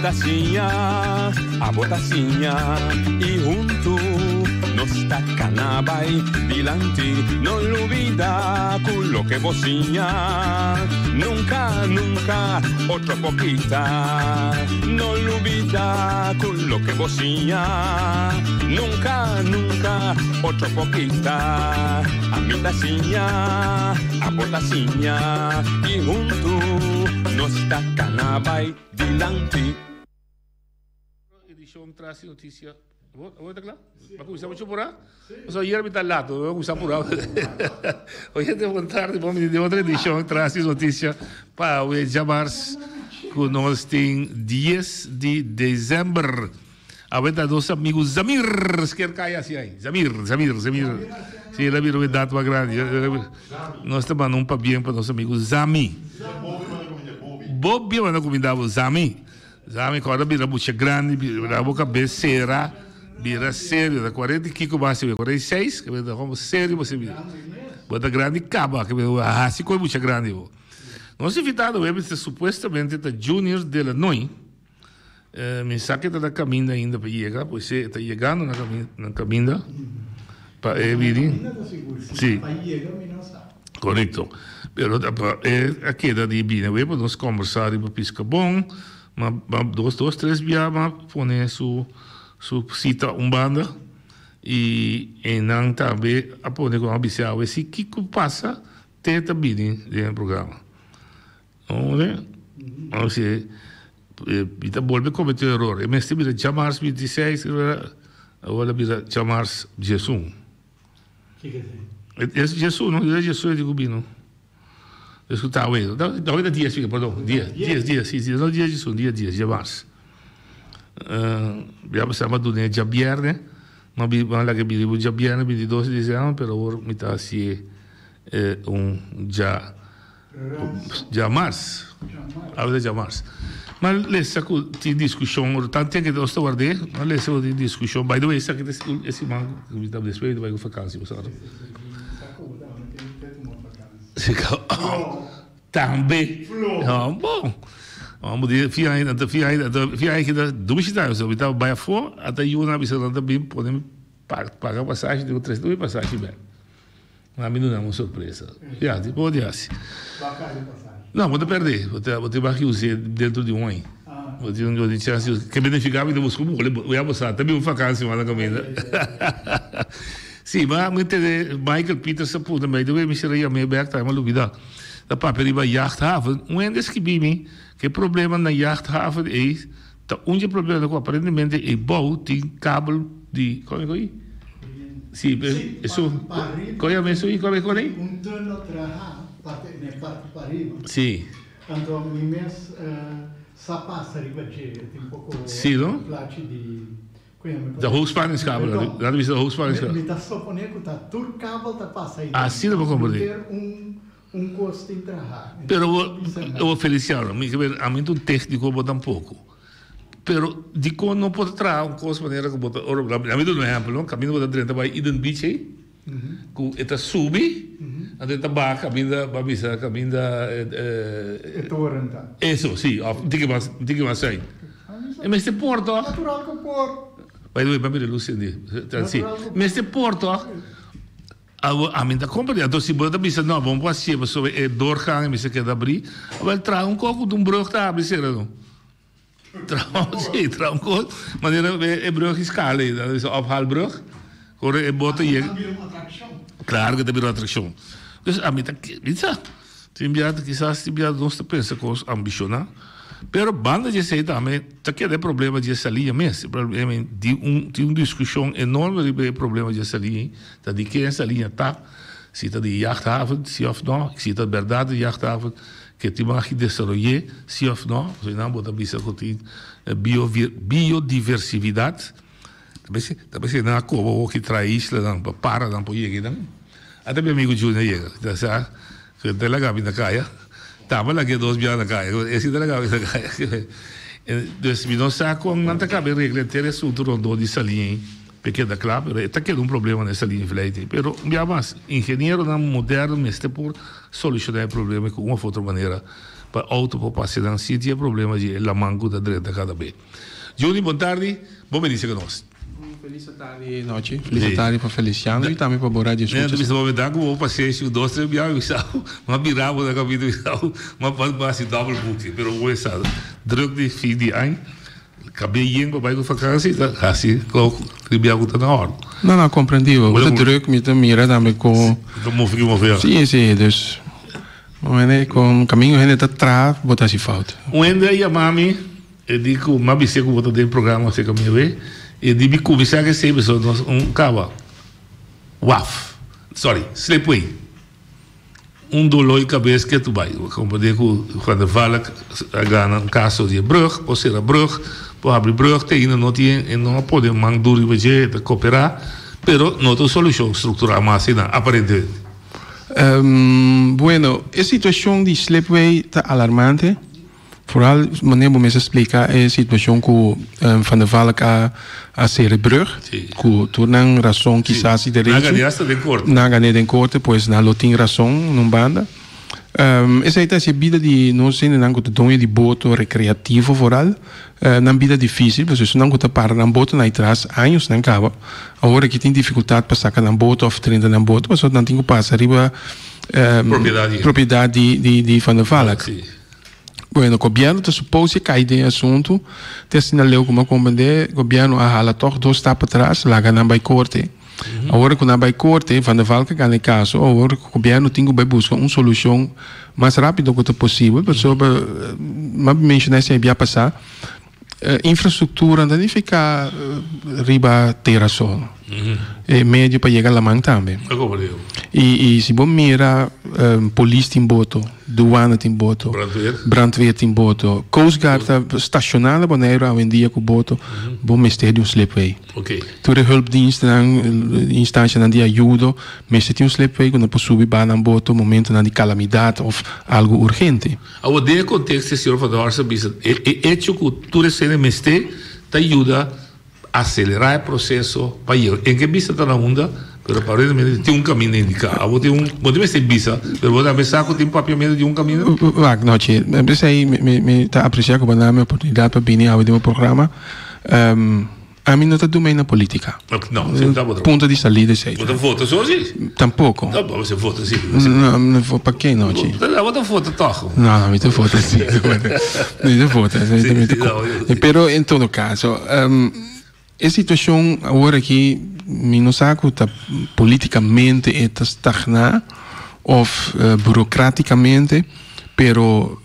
ta siña, abo ta siña y hunto nos ta cana bay dilanti. No lubida cu loke bo siña nunca, nunca otro por kita. No lubida cu loke bo siña nunca, nunca otro por kita. Ami ta siña, abo ta siña y hunto nos ta cana bay dilanti. Edicion tras di noticia. Awor ta cla? Bo a cuminsa mucho pura? Pasobra ayer mi ta laat, bo a cuminsa pura. Oyente bon tardi, bon bini den otro edicion tras di noticia pa awe djamars cu nos tin dies di december. Awe ta nos amigo Zamir sker caya hacia ahi. Zamir, Zamir, Zamir. Si, el a bira un edad mas grandi. Nos ta manda un pabien pa nos amigo Zami. Bobi a manda cuminda bo, Zami. Zami cu ora bira mucha grandi, bira bo cabes cera, bira serio. Ta cuarenta y kico bo haci awe? Cuarenta y seis? Ke bira como serio bo bira. Bo ta grandi caba, ke bira haci cu e mucha grandi bo. Nos invitado awe mester supuestamente ta Junior Delanoy. Mi sa ke ta na kaminda ainda pa yega, pues e ta yegando na na kaminda pa e bini. Si. Pa yega mi no sa. Korekto. Pero ta pa e a keda di bini awe pa nos kombersá riba Piskabon. Ma ma dos dos tres bia m'a pone su su sita un banda i einan tambe a pone ku nan a bisa awe si kiko pasa te ta bini den e programa. Ore, ose, mi ta bolbe comete un error. E mester bira djamars 26, awor a bira djamars 11. Es 11, no? Es 11 e di cu bino. Es cu ta awe. Awe ta 10, fica, perdon. 10, 10, 10, si, si, no dia 11, dia 10, djamars. Ya pasá mi a dun'é djabierne, mi a bi, mi a laga bini bo djabierne 22 di diciember, pero awor mi ta hacié un dja. Djamars. Awe ta djamars. Ma lesa ku tin diskushon ora tan ten ke nos ta ward'é, ma lesa ku tin diskushon. By the way, esaki ta e siman ku mi ta despues mi ta bai ku vakansi bo sa no? Tambe. Bon. Bo di fin aña ta fin aña ta fin aña kita dushi ta mi ta bai afó ata yuna bisa nan ta bin pone mi paga pasashi digo tres mi pasashi bek. A mi duna un sorpresa. Ya, di por di hasi. No, bo ta perde. Bo ta, bo ta baki us'é dentro di un aña. Bo tin, bo tin chance di us'é. Ke benefiká mi ta buska un bole, bo ya bo sa, ta bin un vakansi mas na kaminda. Si, ma mi tende Michael Peters a puntra mi, by the way mi sera yam'é bek tambe, mi a lubida. Ta papia riba jachthaven. Un hende a skibi mi ke problema na jachthaven ei Ta un dje problema ku aparentemente e bou tin kabel di kome ku i? Si, esun kon yama esun i kome ku i? Un tunnel traha parti na e parti pariba. Si. Anto mi mes sa pasa riba dje e tin poko Si no? plachi di kon yama De hoogspanningskabel nan ta bisa de hoogspanningskabel. Mi ta sopone ku ta tur kabel ta pasa ei. Asina bo komprende. Mester un Un kos tin traha. Pero bo, bo Feliciano, mi ke ber, ami ta un técnico, bo tampoco. Pero dikon no por traha un kos manera ku bo ta, ora, ami duna un ehèmpel, no, kaminda bo ta drenta bai Eden Beach ei, ku e ta subi, anto e ta baha kaminda, bo a bisa kaminda. E toren ta. Eso, si, òf un tiki mas, un tiki mas sùit. E mester por tòg. Natural ku por. By the way, bo a mira lus sendí. Si, mester por tòg. Awor, ami ta comprende. Anto si bo ta bisa, no, bo no por hacié pasobra e doorgang mester keda abrí. Awel, traha un kos ku un brug ta abri sera no. Traha, sí, traha un kos manera e brug di Scala ei, nan ta bisa ophaalbrug. Ora e boto yega. Ta bira un atraccion. Claro ku ta bira un atraccion. Dus ami ta bisa, tin bia kisas tin bia nos ta pensa kos ambishoná. Pero banda di esei tambe ta keda e problema di e saliña mes. E problema di un tin un diskushon enorme riba e problema di e saliña ei. Ta di ken e saliña ta, si ta di jachthaven si òf no, si ta bèrdat di jachthaven ke tin mag di desaroy'é si òf no. Pasobra nan bo ta bisa ku tin biodiversividat. Ta bes ta bes nan a koba hoki traha islanan pa paranan por yega einan. Ata mi amigu Junior yega. Ta sa ku ta laga mi na kaya. Tamba laga e dos bia na kaya. E si ta laga mi na kaya. Dus mi no sa kon nan ta kaba e regla henter e asuntu rondó di Saliña ei. P'e keda kla, pero e ta keda un problema na e salida Vleit ei. Pero un bia mas, ingenieronan moderno mester por solushoná e problema ei ku un òf otro manera pa outo por pasa nan sin tin e problema di e laman ku ta drenta kada be. Juni, bon tardi, bon bini serka nos. Un felis atardi nochi, felis atardi pa Feliciano i tambe pa bo radio escuchas. Mi ta bisa bo ku bo pasenshi ku dos tres bia mi bisa bo, mi a bira bo na kaminda mi bisa bo, mi a hasi double booking, pero bo sa druk di fin di aña. Kabia yen pa bai ku vakansi ta hasi ku ribia ku ta na òrdu. No, no, komprendí bo. Bo ta druk, mi ta mira tambe ku. Ta move ki move. Sí, sí, dus hende kon kamingo hende ta traha bo ta hasi fout. Un hende a yama mi, e di ku mi a bis'é ku bo ta den programa así kaminda wei, e di mi kuminsá ku esei pasobra nos un kaba waf, sorry, slipway. Un doló di kabes ke tu bai. Bo komprendé ku Van der Valk a gana un kaso di e brug, por sera brug, por habri brug, te ainda no tin, e no a pone man duru riba dje, e ta koperá, pero no ta un solushon struktural mas asina, aparentemente. Bueno, e situashon di slipway ta alarmante. Vooral manera bo mester splika e situacion cu Van der Valk a a cera e brug, cu tur nan razon kisas y derecho. Nan a gane hasta den corte. Nan a gane den corte, pues nan lo tin razon na un banda. Esey ta haci e bida di nos hendenan cu ta doño di boto recreativo vooral, nan bida dificil, pasobra esunnan cu ta para nan boto nan atras años nan caba, awor aki tin dificultad pa saca nan boto of drenta nan boto, pasobra nan tin cu pasa riba propiedad di Van der Valk. Bueno, gobierno ta supose cay den e asunto, te asina leu cu mi a comprende, gobierno a hala toch dos stap atras, laga nan bay corte. Awor cu nan bay corte, Van der Valk a gana e caso, awor gobierno tin cu bay busca un solucion mas rapido cu ta posibel, pasobra, mi a menciona esey bia pasa, Infrastruktura no ta nifiká riba tera so. E medio pa yega laman tambe. I i si bo mira polis tin boto, duana tin boto, brandweer tin boto, Coast Guard ta stashoná na Boneiru awendia ku boto, bo mester di un slipway. Tur e hulpdienstnan, instanshanan di ayudo mester tin un slipway ku nan por subi baha nan boto momentonan di kalamidat òf algu urgente. Awor den e konteksto e señor Van der Horst a bisa e echo ku tur esei mester ta yuda aselerá e proseso pa yega. En ke bisa ta na unda, pero aparentemente tin un kaminda indiká. Awor tin un, bo tin mester bisa, pero bo tambe sa ku tin papiamentu di un kaminda? Wak, Nochi, p'esei mi ta apresiá ku bo a dami e oportunidat pa bini awe den bo programa. Ami no ta dumei na politica. No, si ta vota. Punto di salida esey. Bo ta vota so si? Tampoco. No, bo ta vota si. No, no, pa ke no chi? Bo ta vota toch? No, no, mi ta vota si. Mi ta vota. Si, Pero en todo caso, e situacion awor aki mi no sa cu ta politicamente e ta stagna of burocraticamente, pero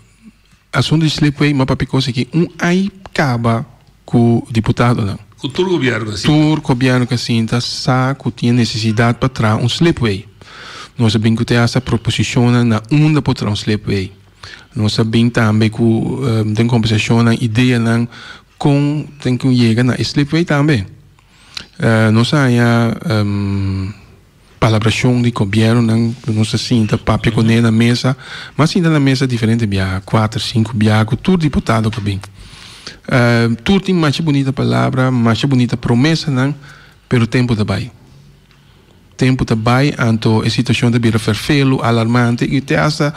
Asunto di slipway ma papia cos aki un ai caba cu diputadonan. Cu tur gobierno a sinta. Tur gobierno cu a sinta sa cu tin e necesidad pa traha un slipway. Nos a bin cu te hasta proposicionnan na unda por traha un slipway. Nos a bin tambe cu den combersacionnan ideanan con tin cu yega na e slipway tambe. Nos a haya. Palabrashon di gobièrnunan ku nos a sinta papia kuné na mesa. Mi a sinta na mesa diferente biaha, kuater, sinku biaha ku tur diputado ku a bin. Tur tin masha bunita palabra, masha bunita promesanan, pero tempu ta bai. Tempu ta bai, anto e situashon ta bira ferfelu, alarmante i te asta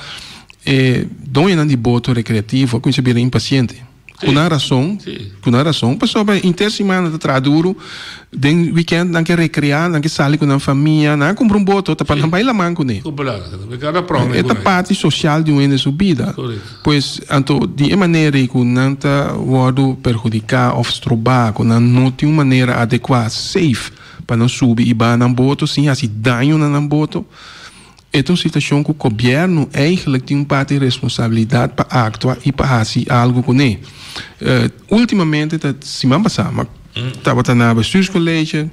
e doñonan di boto rekreativo a kuminsá bira impasiente. Ku nan rason, ku nan rason, pasobra inter simana ta traha duru, den wikènt nan ke rekreá, nan ke sali ku nan famia, nan a kumpra un boto ta pa nan bai laman kuné. E ta parti sosial di un hende su bida. Pues, anto di e manera ei ku nan ta wòrdu perhudiká òf strobá, ku nan no tin un manera adekuá, safe, pa nan subi i baha nan boto sin hasi daño na nan boto, E ta un situacion cu gobierno eigenlijk tin un parti responsabilidad pa actua y pa haci algo cune. Ultimamente ta siman pasa mi tabata na bestuurscollege, mi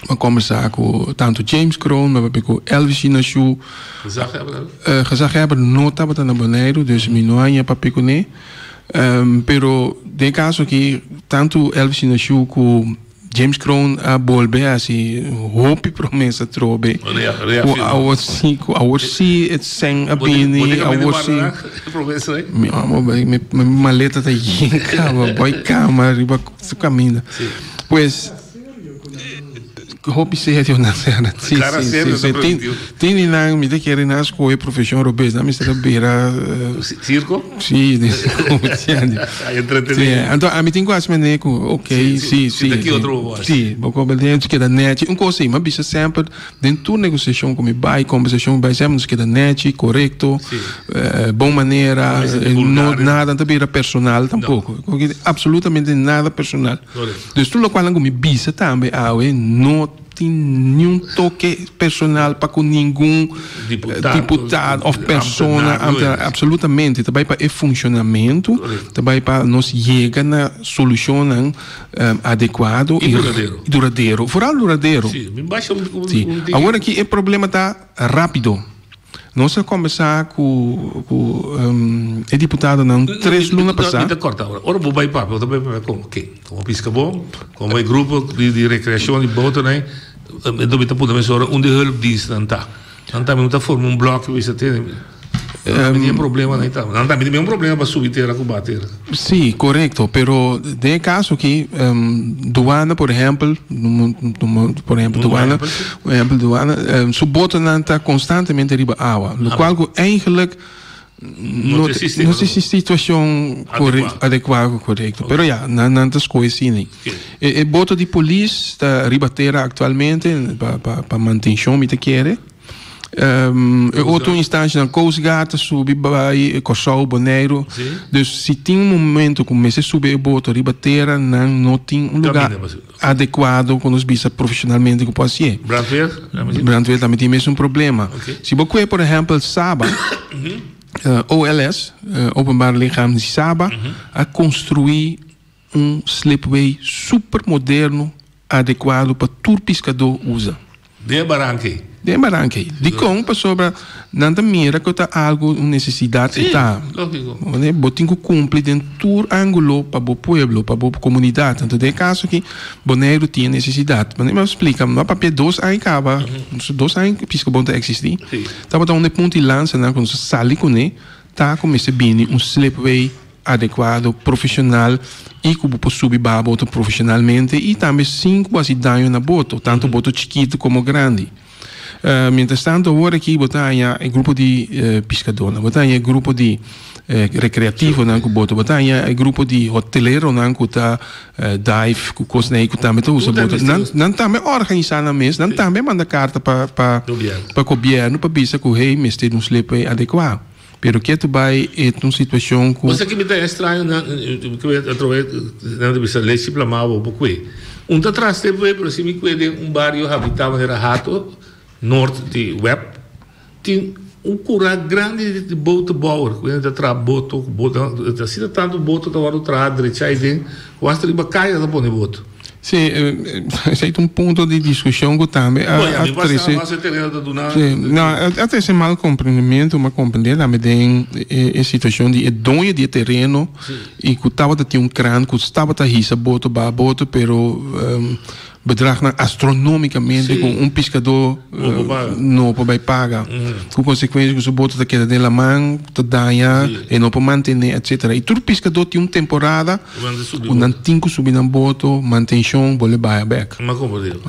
a combersa cu tanto James Kroon, mi a papia cu Elvis Shinashu. Gezaghebber? Gezaghebber no tabata na Boneiru, dus mi no a haña papia cune. Pero den e caso aki tanto Elvis Shinashu cu James Kroon a bolbe hasi hopi promesa atrobe. Ku awor si, ku awor si e sèn a bini, awor si. Mi amo bai, mi maleta ta yen kaba, bai kama riba su kaminda. Pues, Hopi serio nan sera. Si, Cara si, serio si, ta si. Tin, preventivo. tin di nan, mi ta kere nan scoge profesion robes. Nan mester a bira, eh, Circo? Si, di comediante. Ay, entretenido. Si, anto ami tin cu haci manera cu, ok, Si, si, si, si, si, ta ki si. otro bo haci. Si, bo comprende, nos keda nechi. Un cos si, mi a bisa semper, den tur negociacion cu mi bay, conversacion cu mi bay, semper nos keda nechi, corecto, Si. eh, bon manera, No mester eh, no, vulgar. nada no ta bira personal No. tampoco. Absolutamente nada personal. Correcto. Dus tur locual nan cu mi bisa tambe awe no tin niun toke personal pa cu ningun Diputado, diputado of persona, ambtenaar, ambtenaar, absolutamente. Ta bay pa e funcionamento, Correcto. ta bay pa nos yega na solucionnan adecuado Y duradero. y duradero, vooral duradero. Sí, mi basha un, un, Sí. un tiki. Awor aki e problema ta rapido. Nos a kombersá ku ku e diputadonan tres luna pasá. Mi ta kòrta ora. Ora bo bai papia, bo ta bai papia komo ken? Komo piskabó? Komo e grupo di di rekreashon di botonan? Enton mi ta puntra mes ora unda e hulpdienstnan ta. Nan tambe no ta forma un blòki pa bisa tene. Nan tambe tin e problemanan ei tambe. Nan tambe tin e problema pa subi tera ku baha tera. Sí, korekto. Pero den e kaso aki, duana por ehèmpel, por ehèmpel duana, por ehèmpel duana, su botonan ta konstantemente riba awa, lokual ku eigenlik no ta no ta e situashon adekuá korekto. Pero ya, nan nan ta skohe asina. E e boto di polis ta riba tera aktualmente pa pa pa mantenshon mi ta kere. E otro instancianan, Coast Guard ta subi bai Kòrsou, Boneiru. Dus si tin un momento ku mester subi e boto riba tera, nan no tin un lugá adekuado ku nos bisa profeshonalmente ku por hasié. Brandweer? Brandweer tambe tin e mesun problema. Si bo kue por ehèmpel Saba, OLS, Openbaar Lichaam di Saba, a konstruí un slipway super moderno adekuado pa tur piskadó usa. Den e baranka ei. Den e baranka ei. Dikon? Pasobra nan ta mira ku ta algu, un nesesidat e ta. Sí, lógiko. Bo tin ku kumpli den tur ángulo pa bo pueblo, pa bo komunidat. Anto den e kaso aki, Boneiru tin e nesesidat. Manera mi a splika, mi a papia dos aña kaba, dos aña ku Piskabon ta eksistí. Tabata un di e punto di lansanan ku nos a sali kuné, ta ku mester bini un slipway Adekuado, profesional i ku bo por subi baha boto profesionalmente i tambe sin ku bo hasi daño na boto, tantu boto chikitu komo grandi. Mientras tanto awor aki bo ta haña e grupo di piskadónan, bo ta haña e grupo di rekreativonan ku boto, bo ta haña e grupo di hoteleronan ku ta dive ku kosnan ei ku tambe ta usa boto. Nan nan tambe a organisá nan mes, nan tambe a manda karta pa pa pa gobièrnu pa bisa ku hey mester un slipway adekuá. Pero ke tu bai e ta un situacion cu. Bo sa ki mi ta extraño na cu atrobe nan ta bisa lechi plamá bo bo cue. Un ta tras te bue pero si mi cue den un bario habitá manera Hato, noord di Web, tin un cura grandi di botenbouwer cu hende ta traha boto cu boto asina tanto boto ta wordo traha drecha aiden cu hasta riba caya ta pone boto. Sí, esei ta un punto di diskushon ku tambe a Bueno, mi pasa trese. base tereno ta duna. Sí, no, a trese mal komprendimentu, mal komprendé tambe den e situashon di e doño di e tereno i ku tabata tin un krant ku tabata hisa boto baha boto, pero bedragnan astronomikamente ku un piskadó no por bai paga. Ku konsekuensia ku su boto ta keda den laman, ta daña, e no por mantené, etsetera. I tur piskadó tin un temporada. Ku nan tin ku subi nan boto, mantenshon, bolbe baya bek. Ma como digo.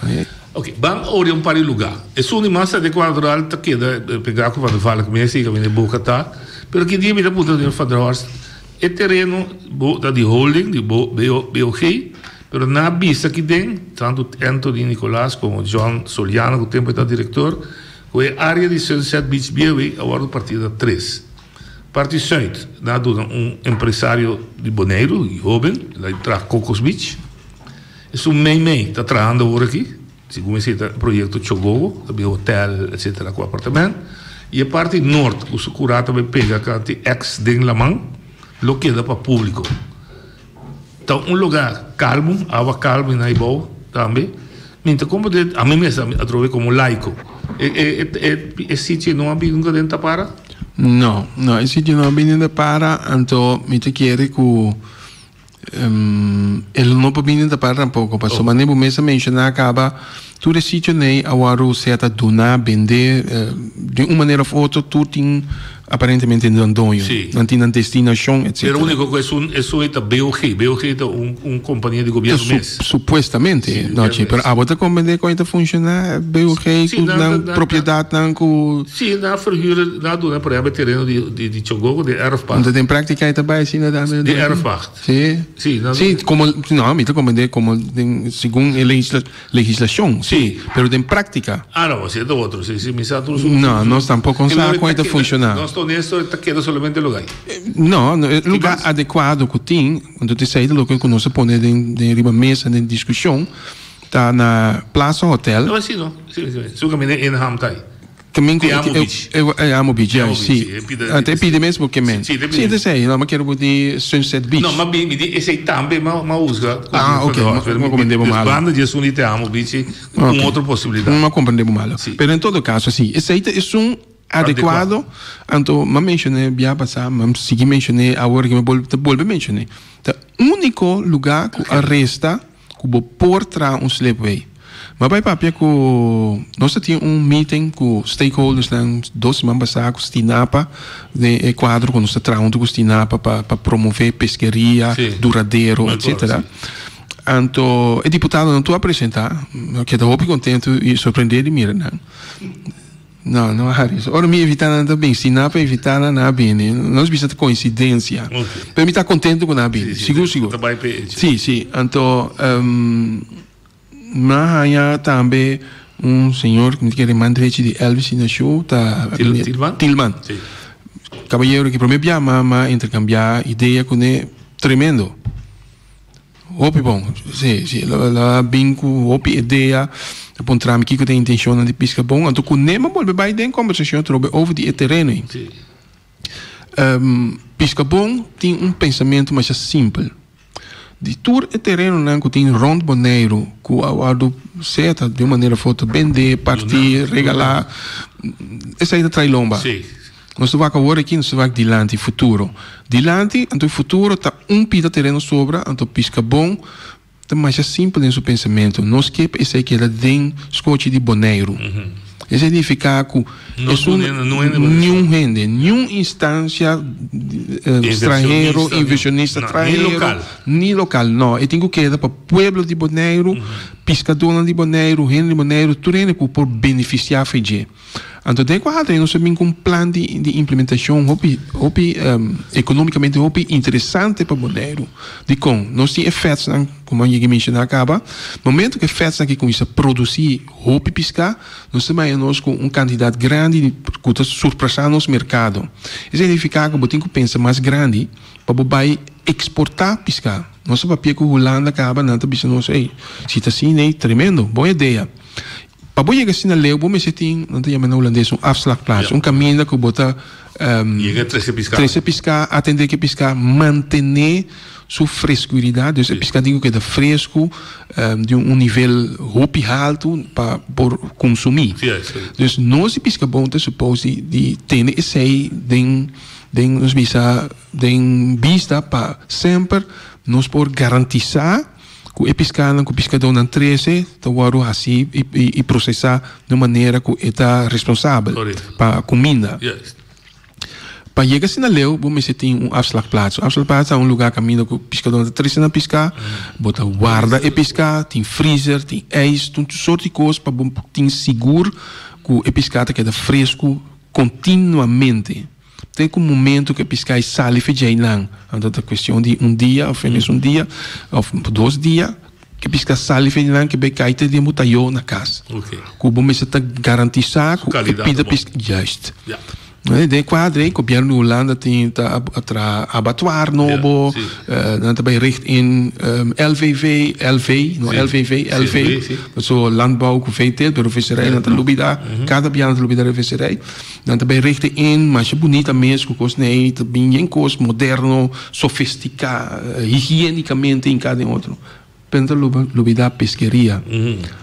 Ok, ban ori un par di luga. Esun di mas adekuado natural ta keda pegá ku Van der Valk mes i kaminda e boka ta. Pero ki dia mi ta puntra señor Van der Horst, e tereno bo ta di holding, di BOG, pero nan a bisa aki den, tantu Anthony Nicolaas komo John Soliano ku tempu e ta direktor, ku e área di Sunset Beach Biewei a wòrdu partí na tres. Parti Zuid nan a duna un empresario di Boneiru y hoben, el a traha Cocos Beach. Esun mei mei ta trahando awor aki, segun esey ta proyecto Chogogo, ta bin hotel etcetera cu apartement. Y e parti Noord cu su cura ta bay pega canti ex den laman lo keda pa publico. Ta un lugar calmo, awa calmo y naibou tambe. Mi ta comprende, ami mes atrobe como laico, e e e e sitio no a bin nunca den Tapara? No, no, e sitio no a bin den Tapara, anto mi ta kere cu e lo no por bin den Tapara tampoco, pasobra manera bo mes a menciona caba, tur e sitionei a wòrdu sea ta duna, bende. Di un manera of otro tur tin aparentemente nan doño, Sí. nan tin nan destinacion, Pero etcétera. único cu esun esun ta BOG. BOG ta un un compania di Ta gobierno su mes. supuestamente, Sí, no, gobierno chi, pero mes. abo ta comprende con e ta funciona BOG Sí, cu nan nan nan nan propiedadnan cu Sí, nan a verhuur, nan a duna por ehempel tereno di di di Chogogo di erfpacht. Anto den practica e ta bay asina tambe? Di erfpacht. Sí. Sí, nan Sí, como no, mi ta comprende como den segun e legisla Legislacion, Sí. sí, pero den practica. Ah, no, si e ta otro. Si, si, mi sa tur su. No, nos tampoco sa con e ta funciona. Nos ta honesto, e ta keda solamente lugar. No, no, e lugar adecuado cu tin, anto ta esey ta loke cu nos a pone den, den riba mesa den discusion, ta na Plaza Hotel. No, si no, si, si, su caminda inham ta ahí. Camin cu Te amo beach. E, e amo beach, Te ja, amo si. beach, e pida- Ah, te pide mes porque men. Si, te pide. Si, te sei, no, ma quiero di Sunset Beach. No, ma mi mi di esei tambe ma ma husga. Ah, ok, ma ma comprende bo Dus malo. banda di esun di te amo beach, un Ok. otro posibilidad. Ma comprende bo malo. Si. Pero en todo caso, si, esei ta esun adecuado. Anto, m'a mencioné bia pasá, m'a sigui mencioné awor cu mi bolbe, ta bolbe mencioné. Ta unico lugar cu a resta Ku bo por traha un slipway. M'a bai papia ku nos ta tin un meeting ku stakeholdersnan dos siman pasá ku Stinapa den e kuadro ku nos ta traha huntu ku Stinapa pa pa promové peskeria duradero etsetera. Anto e diputadonan tur a presentá, mi a keda hopi kontentu i sorprendé di mira nan. No, no a hari eso. Ora mi invitá nan ta bin. Si nan pa invitá nan, nan a bini. Nos bisa ta coincidencia. Ok. Pero mi ta contento cu nan a bini. Sí, sí, Sigur, ta- sigur. ta bai p'e hecho. Sí, sí. Anto, mi a haña tambe un señor, mi ta kere man drechi di Elvis Inacio, ta Til- meneer Tilman? Tilman. Sí. Caballero ki prome bia mi a intercambia idea cune, tremendo. Hopi bon, si, si, el a bin ku hopi idea, a puntra mi kiko ta e intenshonnan di Piska Bon, anto kuné mi a bolbe bai den kombersashon atrobe over di e tereno ei. Si. Piska Bon tin un pensamentu masha simpel. Di tur e terenonan ku tin rònt Boneiru ku a wòrdu seta di un manera of otro bendé, partí, regalá, esei ta trae lomba. Si. Nos ta wak awor aki, nos ta wak dilanti, futuro. Dilanti, anto e futuro ta un pida tereno sobra, anto Piscabon ta masha simpel den su pensamentu. Nos ke pa esei keda den skochi di Boneiru. Esei nifiká ku No esun duna niun hende pa niun hende, niun instansia stranhero, Inversionista, inversionista no, ni stranhero, lokal. ni lokal, no. E tin ku keda pa pueblo di Boneiru, piskadónan di Boneiru, hende di Boneiru, tur hende ku por benefisiá fe dje. Anto den kuadro ei nos a bin ku un plan di di implementashon hopi hopi ekonómikamente hopi interesante pa Boneiru. Dikon? Nos tin e fetsnan, komo a yega menshoná kaba, momento ku e fetsnan aki kuminsá produsí hopi piská, nos ta maya nos ku un kantidat grandi di ku ta surpasá nos merkado. Esei signifiká ku bo tin ku pensa mas grandi pa bo bai eksportá piská. Nos a papia ku Hulanda kaba, nan ta bisa nos, ey, si ta asina ei, tremendo, bon idea. Pa bo yega asina leu, bo mester tin, nan ta yama na hulandes, un afslagplaats, un kaminda ku bo ta Yega trese piská. trese piská, atendé ku e piská, mantené su freskuridad, dus e piská tin ku keda fresku di un nivel hopi haltu pa por konsumí. Dus nos di Piskabon ta supos di di tene esei den den nos bisa den bista pa semper nos por garantisá Ku e piskanan ku piskadónan trese ta wòrdu hasi i prosesá di un manera ku e ta responsabel pa kuminda. Pa yega asina leu bo mester tin un afslagplaats. Un afslagplaats ta un lugá kaminda ku piskadónan ta trese nan piská, bo ta warda e piská, tin freezer, tin ijs, tur sort di kos pa bo tin sigur ku e piská ta keda fresku kontinuamente. Te ku momento ku e piská e sali fe djeinan, anto ta kuestion di un dia òf mes un dia òf dos dia ku e piská sali fe djeinan ke bai kai te den bo tayó na kas. Ku bo mester ta garantisá ku e pida piská, juist. Den e kuadro ei gobièrnu di Hulanda tin ta a traha abatuar nobo, nan ta bai richt in LVV, LV, no LVV, LV, pasobra landbouw ku veeteelt, pero visserij nan ta lubida, kada bia nan ta lubida visserij. Nan ta bay richten in masha bunita mes cu cos ney ta bin yen cos moderno, sofistica, higienicamente hinca den otro. Pero nan ta lubida peskeria.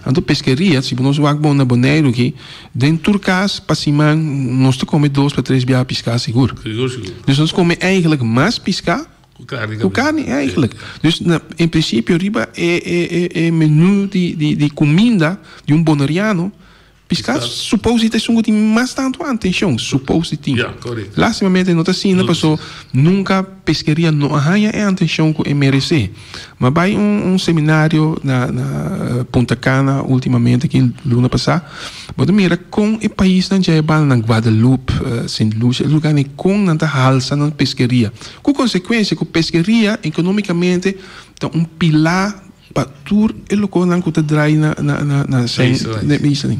Anto peskeria, si bo nos wak bon na Boneiru aki, den tur cas pa siman nos ta come dos pa tres biaha pisca sigur. Sigur, sigur. Dus nos come eigenlijk mas pisca Cu carni cu carni eigenlijk. Dus na in principio riba e e e menu di di di cuminda di un boneriano. Piská supose ta esun ku tin mas tantu atenshon, supose tin. Ya, korekto. Lastimamente no ta asina paso nunka peskeria no a haña e atenshon ku e meresé. Mi a bai un un seminario na na Punta Cana ultimamente aki luna pasá, bo ta mira kon e paisnan dja e banda nan Guadeloupe, Sint Lucia, e lugarnan kon nan ta halsa nan peskeria. Ku konsekuensia ku peskeria ekonomikamente ta un pilá Pa tur e lokonan ku ta drai na na na na zijn na isla.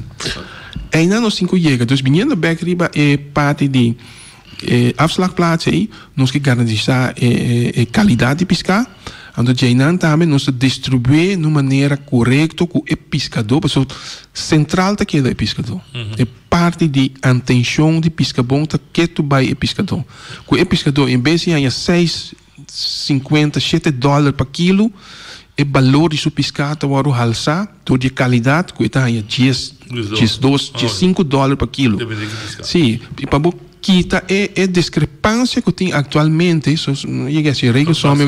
Einan nos tin ku yega. Dus biniendo bek riba e parti di e afslagplaats ei, nos ke garantisá e e kalidat di piská. Anto djeinan tambe nos ta distribué na un manera korekto ku e piskadó, pasobra sentral ta keda e piskadó. E parti di antenshon di piskabon ta ketu bai e piskadó. Ku e piskadó en bes di haña seis 57 dòler pa kilo, e balor di su piská ta wòrdu halsá dor di e kalidat ku e ta haña dies, diesdos, diesinku dòler pa kilo. Sí, i pa bo kita e e diskrepansia ku tin aktualmente, so yega hasi regelsom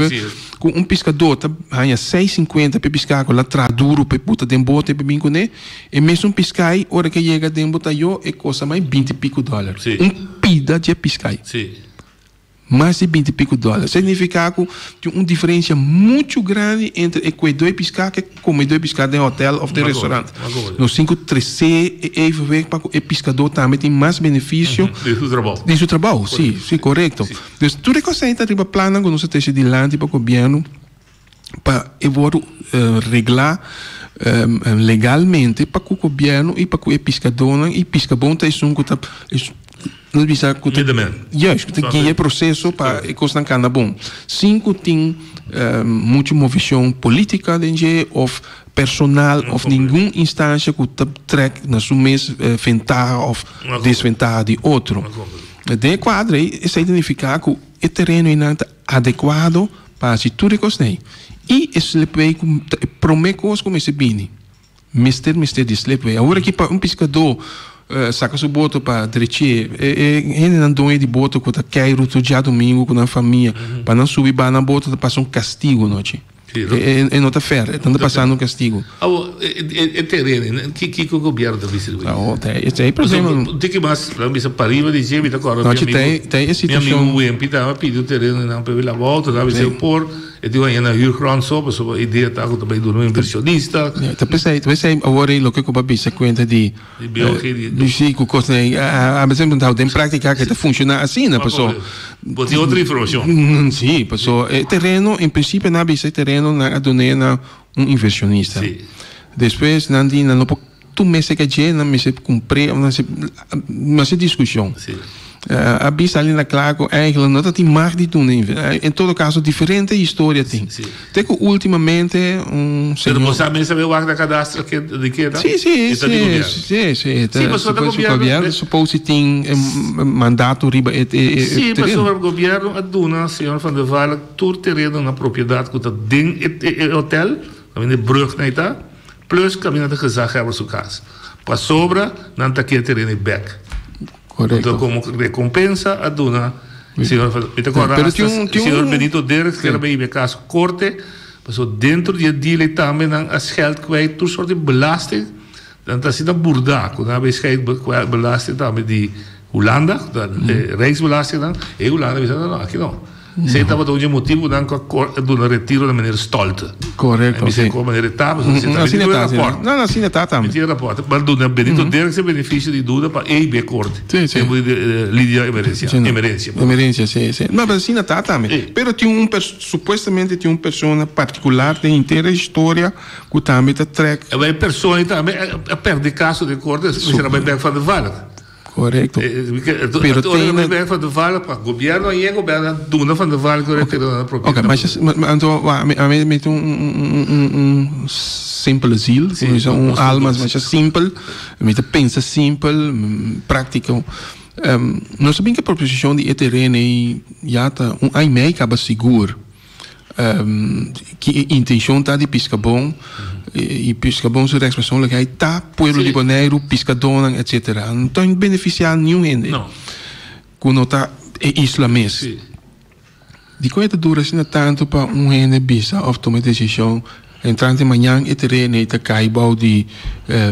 ku un piskadó ta haña seis sinkuenta pa e piská ku el a traha duru pa e buta den bote pa e bin kuné, e mesun piská ei ora ku e yega den bo tayó e kosta mai binti piku dòler. Un pida dje piská ei. Mas di binti pico dòler. Significa cu tin un diferencia mucho grandi entre e cuedó e pisca cu e comedó e pisca den hotel of den restaurant. Nos tin cu trece e evenwicht pa cu e piscadó tambe tin mas beneficio. Di su trabou. Di su trabou, si, si, corecto. Dus tur e cos ei ta riba plannan cu nos a trece dilanti pa gobierno pa e wordo regla legalmente pa cu gobierno y pa cu e piscadónan y piscabon ta esun cu ta nos bisa cu ta juist cu ta guia e proceso pa e cosnan cana bon sin cu tin mucho movecion politica den dje of personal of ningun instancia cu ta trek na su mes ventaha of desventaha di otro. Den e cuadro ey esey ta nifica cu e tereno eynan ta Adekuado pa hasi tur e kosnan i e slipway ku ta e promé kos ku mester bini. Mester mester di slipway. Awor aki pa un piskadó saka su boto pa drech'é, e e hendenan doño di boto ku ta keiru tur djadumingu ku nan famia pa nan subi baha nan boto ta pasa un kastigu nochi. E no ta fair, e ta pasando un castigo. Awo, e tereno, kiko gobierno ta distribui? Awo, ta e problema. Un tiki mas, lo bisa pariba di dje, mi ta corda mi amigo, mi amigo Wempi ta pidi un tereno nan pa e laba auto, ta bisa por, e tin na huurgrond so, pasobra e idea ta cu ta bay duna un inversionista. Ta pesey, ta pesey awor ei loke cu bo a bisa cuenta di. Di BOG di. Si, cu cosnan ei, a veces mi ta den practica cu ta funciona asina, paso. Bo tin otro informacion. Si, paso e tereno, en principio nan a bisa e tereno nan a dun'e na un inversionista. Si. Despues nan di nan no por tuma esaki dje, nan mester cumpr'e, nan mester, mester discusion. Si. A bisa alin na kla ku eigenlijk no ta tin mag di duna en todo kaso diferente historia tin. Te ku ultimamente un señor. Pero bo sa mes sabe wak na kadastro ke di ke ta? Si si si si si Si pasobra ta gobierno. Suppose si tin mandato riba e tereno. Si pasobra gobierno a duna señor Van der Valk tur tereno na propiedat ku ta den e hotel, kaminda e brug nan ta, plus kaminda ta gezaghebber su kas. Pasobra nan ta ke tereno ei bek. Correcto. Anto como recompensa a duna señor van mi ta corda Pero hasta tin un tin señor un Benito Derks Sí. kera bay hiba e caso corte paso dentro di e deal ey tambe nan a scheld kwijt tur soort di belasting nan ta asina burda cu nan a bay scheld kwijt belasting tambe di Hulanda cu ta e rijksbelasting nan e Hulanda a bisa no no aki no Esey tabata un dje motibu nan ku a duna retiro na meneer Stolte. Korekto, Mi si. se kon meneer ta, pasobra si Mm, ta asina mi ta, tin asina. raport. No, no, asina ta Mi tambe. tin raport. Pero duna Benito Derks e benefisio di duda pa e i korte. Si, si. Tempu di Lydia Emerencia. Si, no. Emerencia. Emerencia, si, si. No, pero asina ta tambe. Si. Pero tin un pers-, supuestamente tin un persona partikular den henter e historia ku tambe ta trek. E persona ei tambe a perde kaso den korte, mester a bai bek van de Valk. Correcto. Pero tin na Van der Valk pa gobierno aye gobierno a duna Van der Valk ora keda na propiedad. Ok, maar ma anto wa ami ami mi tin un un un un simpele ziel, Sí, como bisa un nos alma tur. masha simpel, mi ta pensa simpel, practico. Nos ta bin cu e proposicion di e tereno ey ya ta un aña y mei caba sigur. Ki e intencion ta di Piscabon y Piscabon su responsabilidad ta pueblo di Boneiru, piscadónan etcetera. No ta beneficia niun hende cu no ta e isla mes. Dicon e ta dura asina tanto pa un hende bisa of tuma e decision? Entrante mañan e tereno ei ta kai bou di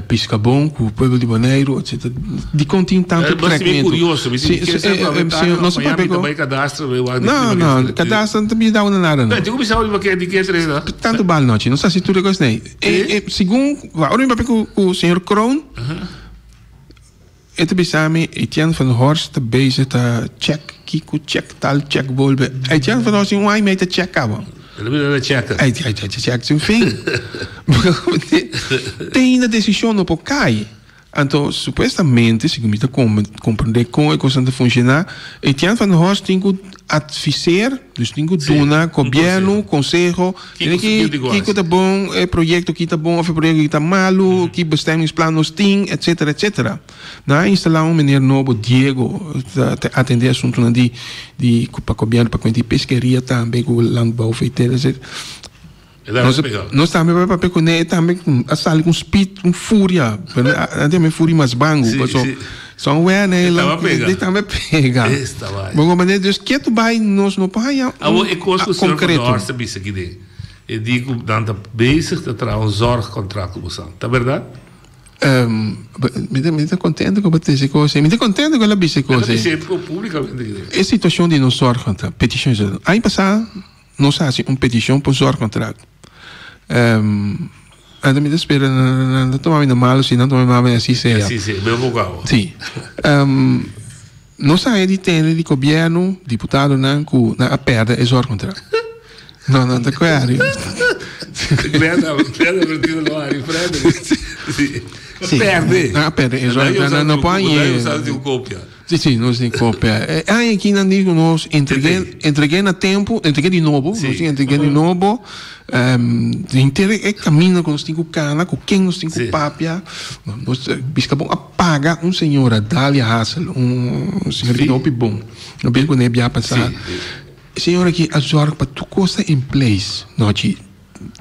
Piscabon ku pueblo di Boneiru etc. Dikon tin tantu trekmentu? Si, señor, nos a papia ku. No, no, kadastro no ta bida una nada no. Tantu bal nochi, nos hasi tur e kos nei. Segun, ora mi papia ku señor Kroon, E ta bisa mi Etienne van Horst ta bezig ta check kiko check tal check bolbe. Etienne van Horst tin un aña mei ta check caba. El a bira na checker. Ay ay ay check sin fin. Te ainda decision no por cay. Anto supuestamente segun mi ta comprende con e cosnan ta funciona Etienne van Horst tin cu adviseer dus tin cu duna gobierno conseho Kiko ki kiko ta bon, e proyekto ki ta bon of e proyekto ki ta malu, ki bestemmingsplan nos tin, etcetera, etcetera. Nan a instalá un meneer nobo, Diego, ta ta atendé asuntunan di di pa gobièrnu pa kuenta di peskeria tambe ku landbouw VT, etcetera. Nos nos tambe bai papia kuné, e tambe a sali ku un speed, un furia, nan ta yama e furia mas bangu, paso son wène e la e tambe pega. Bo comprende? Dus ketu bai nos no por haña un Awor e kos ku señor Van der Horst a bisa aki den, e di ku nan ta bezig ta traha un zorgcontract ku bosan. Ta bèrdat? Mi ta mi ta kontento ku bo ta disi kos ei. Mi ta kontento ku el a bisa e kos ei. El a bisa e públikamente aki den. E situashon di nos zorgcontract, petishon, aña pasá nos a hasi un petishon pa un zorgcontract. Anto mi ta spera nan ta tuma mi na malo, si nan tuma mi malo así sea. Así sea, beo poco awa. Sí. Nos a haña di tende di gobierno, diputadonan ku nan a perde e zorgcontract. No, nan ta kueri. Glenn a Glenn a vertido lo hari Frederik. Sí. Sí. Perde. Nan a perde e zorgcontract. Nan no por haña. Si, si, nos tin copia. E aña aki nan di cu nos entregué, entregué na tempo, entregué di nobo, nos tin entregué di nobo. Henter e camino cu nos tin cu cana, cu ken nos tin cu papia. Nos Biscabon a paga un señora, Dalia Hassel, un señora ki ta hopi bon. No bisa cu ne bia pasa. E señora aki a zorg pa tur cos ta in place, nochi.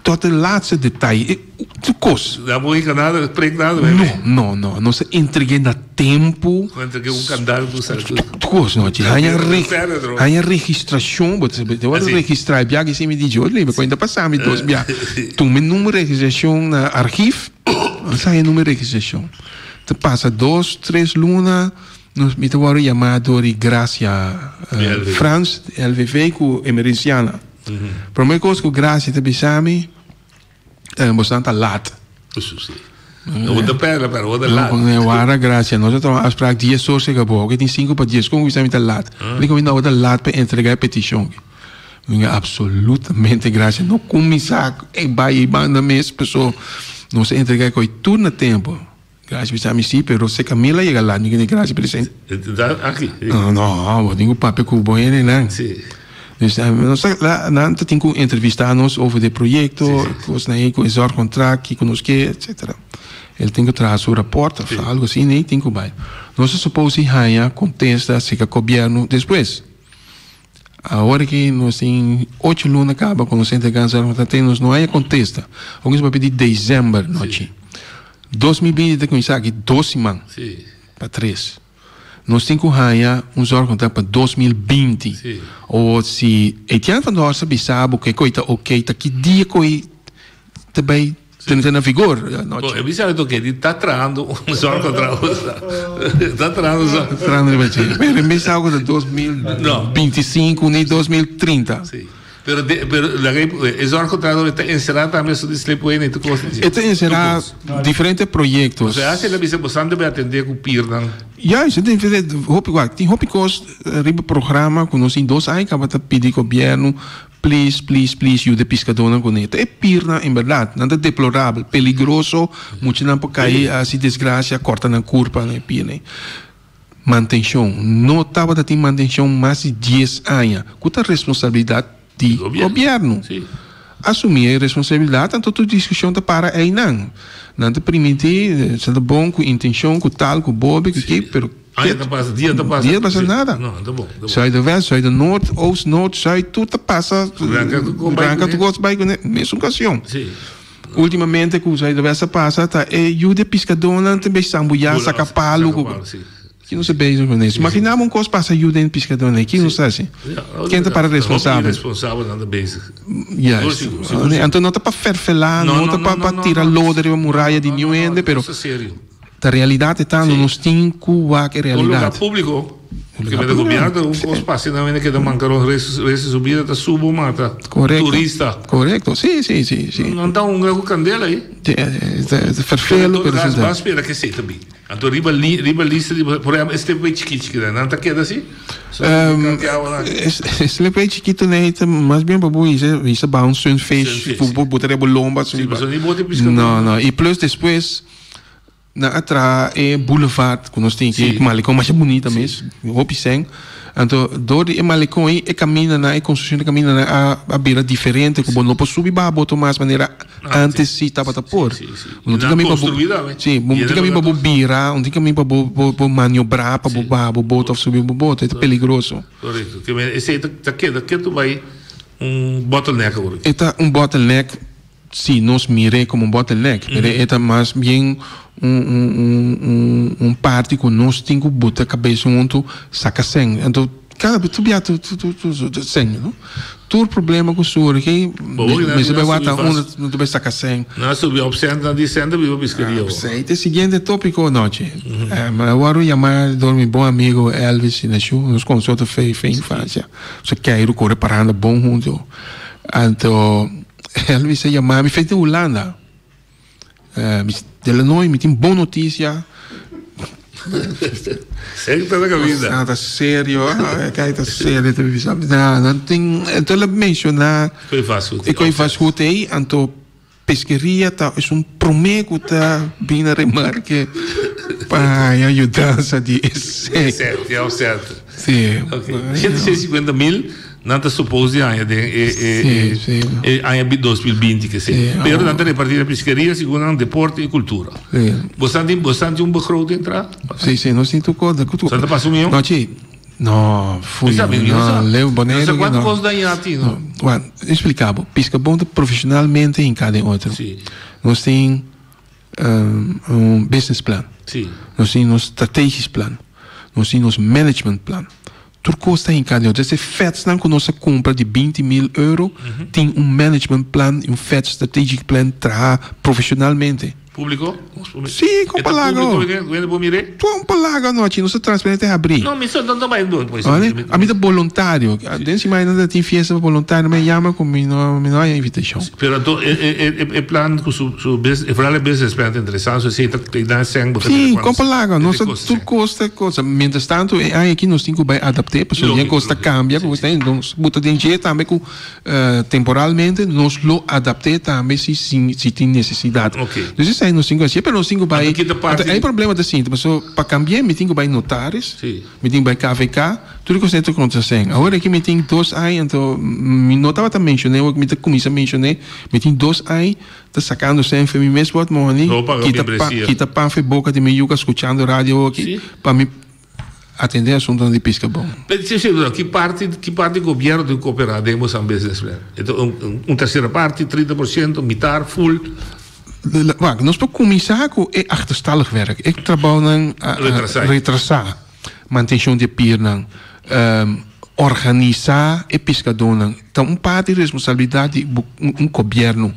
Tot e laatste detaye, tur kos. No bo hinka nada, preek nada bij No, no, no. Nos a entreg'é na tempu. Bo entreg'é un kandal ku sa. Tur kos, no. Haña re, haña registrashon. Bo ta bo ta registrá e biaha si mi di yo lebe kuenta pasa mi dos biaha. Tuma e numero registrashon na archief. Nos haña e numero registrashon. Ta pasa dos, tres luna, nos mi ta wòrdu yamá dor di Gracia Frans, LVV ku Emerenciana. Prome kos ku Gracia ta bisa mi, boso ta lat. Eso si. No ta pera, pero bo ta lat. No, wara Gracia, nos a traha un afspraak dies or sega bo, oke tin sinku pa dies, kon ku bisa mi ta lat? Mi di no, bo ta lat pa entrega e petishon. Mi di absolutamente Gracia, no kuminsá e bai ei banda mes, paso nos a entrega e koi tur na tempo. Gracia bisa mi si, pero se Camila yega lat, mi kende Gracia presente. Aki? No, no, bo tin ku papia ku bo hendenan. Si. Dus nos ta, la, nan ta tin ku entrevistá nos over di e proyekto, kosnan ei ku e zorgcontract, kiko nos ke, etcetera. El tin ku traha su raport of algo asina ei tin ku bai. Nos ta supos di haña kontesta aserka gobièrnu despues. Awor aki nos tin ocho luna kaba ku nos a entregá zorgcontract te nos no haña kontesta. Ounke nos papia di desèmber nochi. 2020 ta kuminsá aki dos siman pa tres. Nos tin ku haña un zorgcontract pa 2020. O si Etienne van der Horst a bisa bo ku e koi ta oké, ta ki dia koi ta bai tene na vigor? Bo, e bisa ta oké, di ta trahando un zorgcontract. Ta trahando un zorgcontract. Trahando riba dje. Pero e bisa ku ta 2025 ni 2030. Pero de, pero laga e zorgcontract ta encerá tambe asunto di slipway en tur kos. E ta encerá diferente proyectos. Osea si el a bisa bosan debe atendé ku pirnan. Juist, e ta diferente hopi wak tin hopi kos riba programa ku nos tin dos aña kaba ta pidi gobièrnu please please please yuda e piskadónan kuné. Ta e pirnan en bèrdat nan ta deplorabel, peligroso, muchanan por kai hasi desgrasia kòrta nan kurpa na e pirnan. Mantenshon. No tabata tin mantenshon mas di dies aña, ku ta responsabilidat di gobièrnu. Asumí e responsabilidat, anto tur diskushon ta para einan. Nan ta primintí, sa ta bon ku intenshon, ku tal, ku bobe, ku ki, pero Aña ta pasa, dia ta pasa. Dia ta pasa nada. Zuiderwest, Zuidernoord, Oost, Noord, Zuid, tur ta pasa. Ranka tur kos bai kuné mesun okashon. Ultimamente ku Zuiderwest a pasa ta e yu di e piskadónan ta bay sambuyá, saka palu ku. Ki nos ta bezig ku nes? Imaginá bo un kos pasa yu den piskadó nei, ki nos ta hasi? Ken ta para responsabel? Responsabel nan ta bezig. Juist. Anto no ta pa ferfelá, no ta pa tira lodo riba muraya di niun hende, pero ta realidat e ta, nos tin ku wak e realidat. Un lugar públiko, ke mester gobièrnu un kos pasa nan hende keda manka resto di su bida ta subo mata turista. Korekto, si, si, si, si. Nan ta hunga ku kandela ei. Ta ferfelu, pero si ta. Ban spera ke esei ta bin. Anto riba riba lista di por ehempel e slipway chikí chikí nan ta keda así? E slipway chikitu nei ta mas bien pa bo hisa hisa baha un sunfish ku bo ta riba bo lomba Sí, pasobra ni bote piska No no i plus despues nan a traha e boulevard ku nos tin aki malecon masha bunita mes hopi sèn anto dor di e malecon ei e kamindanan e konstrukshon di e kamindanan a bira diferente ku bo no por subi baha boto mas manera Antes si tabata por. No tin camin pa bo, si, no tin camin pa bo bira, no tin camin pa bo bo maniobra pa bo baha bo boto of subi bo boto, e ta peligroso. Correcto. Ke men esei ta keda ketu bai un bottleneck awor. E ta un bottleneck si nos mir'é como un bottleneck, pero e ta mas bien un un un un parti cu nos tin cu buta cabes hunto saca sèn. Anto Kada bes tur bia tur tur sèn no. Tur problema ku surgi mester bai wak ta unda no ta bai saka sèn. Nan a subi op sèn nan di sèn ta biba piskeria awor. Esei ta e siguiente topiko anochi. Mi a wòrdu yamá dor mi bon amigo Elvis Inaciu nos konosé otro fe fe infansia. Nos a keiru kore paranda bon huntu. Anto Elvis a yama mi fe di Hulanda. Delanoy mi tin bon notisia. Serio ta na caminda. Ah, ta serio. Kijk, ta serio. Ta bisa. Na, nan tin, enton la menciona. Koe vastgoed. E koe vastgoed ei, anto pesqueria ta es un prome ku ta bin na remarke pa haña yudansa di e sèt. Ja, sèt. Sí. Okay. 150 mil Nan ta suppose di aña den e e e aña 2020 ke se. Pero nan ta reparti na piskeria segun nan deporte i kultura. Bosan tin bosan tin un begroting tra? Si si nos tin tur kos. Sa ta pasa un mion? No chi. No fui. No leu Boneiru. No sa kuantu kos daña tin no. Wan explika bo. Piskabon ta profesionalmente hinka den otro. Nos tin un business plan. Nos tin nos strategisch plan. Nos tin nos management plan. Tur kos ta hinká den otro. Esei fetsnan ku nos a kumpra di 20 mil euro tin un management plan i un fet strategic plan trahá profeshonalmente. Públiko? Sí, kon palaga. E ta públiko ku hende por mir'é? Kon palaga anochi, nos ta transparente habrí. No, mi sa no ta bai dor pues. Ami ta boluntario. Den siman nan ta tin fiesta pa boluntario, mi a yama ku mi no mi no haña invitashon. Pero anto e plan ku su su e vooral e business plan ta interesante, so esei ta nan e sèn bo ta mira. Sí, kon palaga. Nos ta tur kos ta kosa. Mientras tanto e aña aki nos tin ku bai adapt'é pasobra yen kos ta kambia ku nos bo ta den dje tambe ku Temporalmente nos lo adapt'é tambe si si tin nesesidat. Dus esei nos tin ku hasié, pero nos tin ku bai, anto e problema ta sinti, pasobra pa kambi'é mi tin ku bai notaris, mi tin ku bai KVK, tur e kos ei ta kontra sèn. Awor aki mi tin dos aña, anto mi no tabata menshoné, awor mi ta kuminsá menshoné, mi tin dos aña ta sakando sèn for mi mes pòtmòni, kita pan, kita pan for e boka di mi yuka skuchando radio awor aki, pa mi. Atende asuntonan di piska bon. Pero si si ki parti ki parti gobierno tin ku koperá den boso business plan? E ta un un tersera parti, 30 por siento, mitar, full? Wak, nos por kuminsá ku e achterstallig werk, e trabounan retrasá, mantenshon di e pirnan, Organisá e piskadónan ta un parti di responsabilidat di un gobièrnu.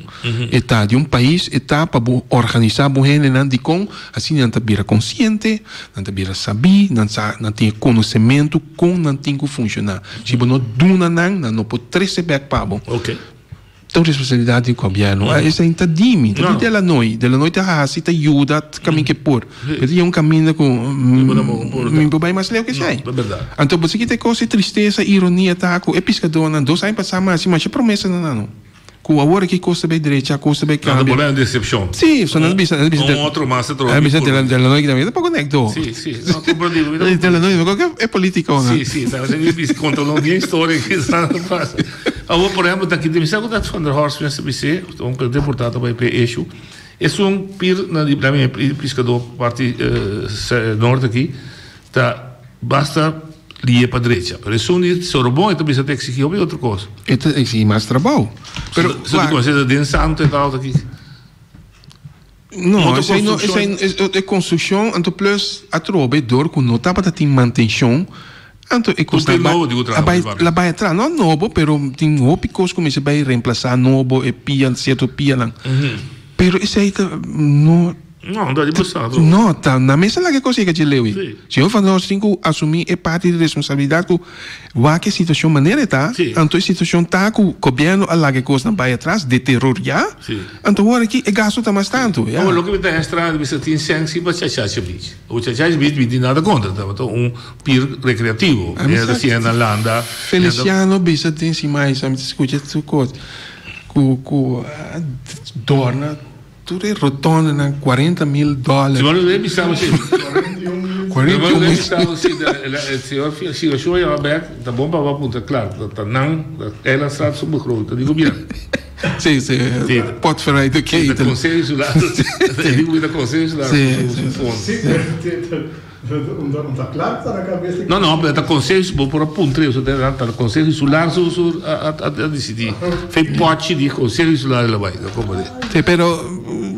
E ta di un pais, e ta pa bo organisá bo hendenan dikon asina nan ta bira konsiente, nan ta bira sabí, nan sa, nan tin e konosementu kon nan tin ku funshoná. Si bo no duna nan, nan no por trese bèk pa bo. Ta un responsabilidad di gobierno. Esei ta di mi, ta di Delanoy. Delanoy ta haci, ta yuda caminda ke por. Pero tin un caminda cu mi por bay mas leu ke esei. Anto bo sa kita e cos, e tristesa, e ironia ta cu e piscadornan dos aña pasa a haci masha promesa na nan. Cu awor aki cos ta bay drecha, cos ta bay cambia. Nan ta bolbe un decepcion. Si, so nan ta bisa, nan ta bisa. Un otro mas ta troca. Nan ta bisa Delanoy ki ta poco nekdo. Si, si, no comprende. Delanoy, e politiconan. Si, si, ta conta un bien historia ki sa pasa. Awor, por ehempel, ta kende mi sa ku ta Van der Horst mester bis'é, un deportado ta bai p'e issue. Esun pir na di na mi piskadó parti nort aki ta basta lié pa drecha. Pero esun di Sorobon e ta bisa ta eksigí hopi otro kos. E ta eksigí mas trabou. Pero, so di konsé ta den santo e ta aki. No, esei no, esei e konstrukshon anto plus atrobe dor ku no tabata tin mantenshon anto e kos a bai a bai atras no nobo pero tin hopi kos ku mester bai remplasá nobo e pia sierto pianan pero esei ta no No, ta di pasado. No, ta na mesa laga e kos yega dje leu ei. Señor Van der Horst tin ku asumí e parti di responsabilidat ku wak e situashon manera e ta, anto e situashon ta ku gobièrnu a laga e kosnan bai atras, deterioriá, anto awor aki e gasto ta mas tantu. Ya. Awor loke mi ta extraña di bisa tin sèn si pa Chachacha Beach. Awor Chachacha Beach mi tin nada kontra, tabata un pir rekreativo. Mi a siña na landa. Feliciano bisa den si mais, mi ta skucha su kos ku ku a dòrna. Tur e rotondenan 40 mil dòler. Si bo lo bisa bo si. 41 mil. Bisa bo si e señor Shirashua yama bek ta bon pa bo apunta klar ta nan eilandstraat su begroting ta di gobierno. Si si potverij de keten. Ta conseho insular. Ta conseho insular su fondo. Si Un ta klar ta na kabes di. No no, pero ta konseho, bo por a puntra eso, ta konseho insular su su a disidí. Fe pòchi di konseho insular el a bai, ta komprendé. Sí, pero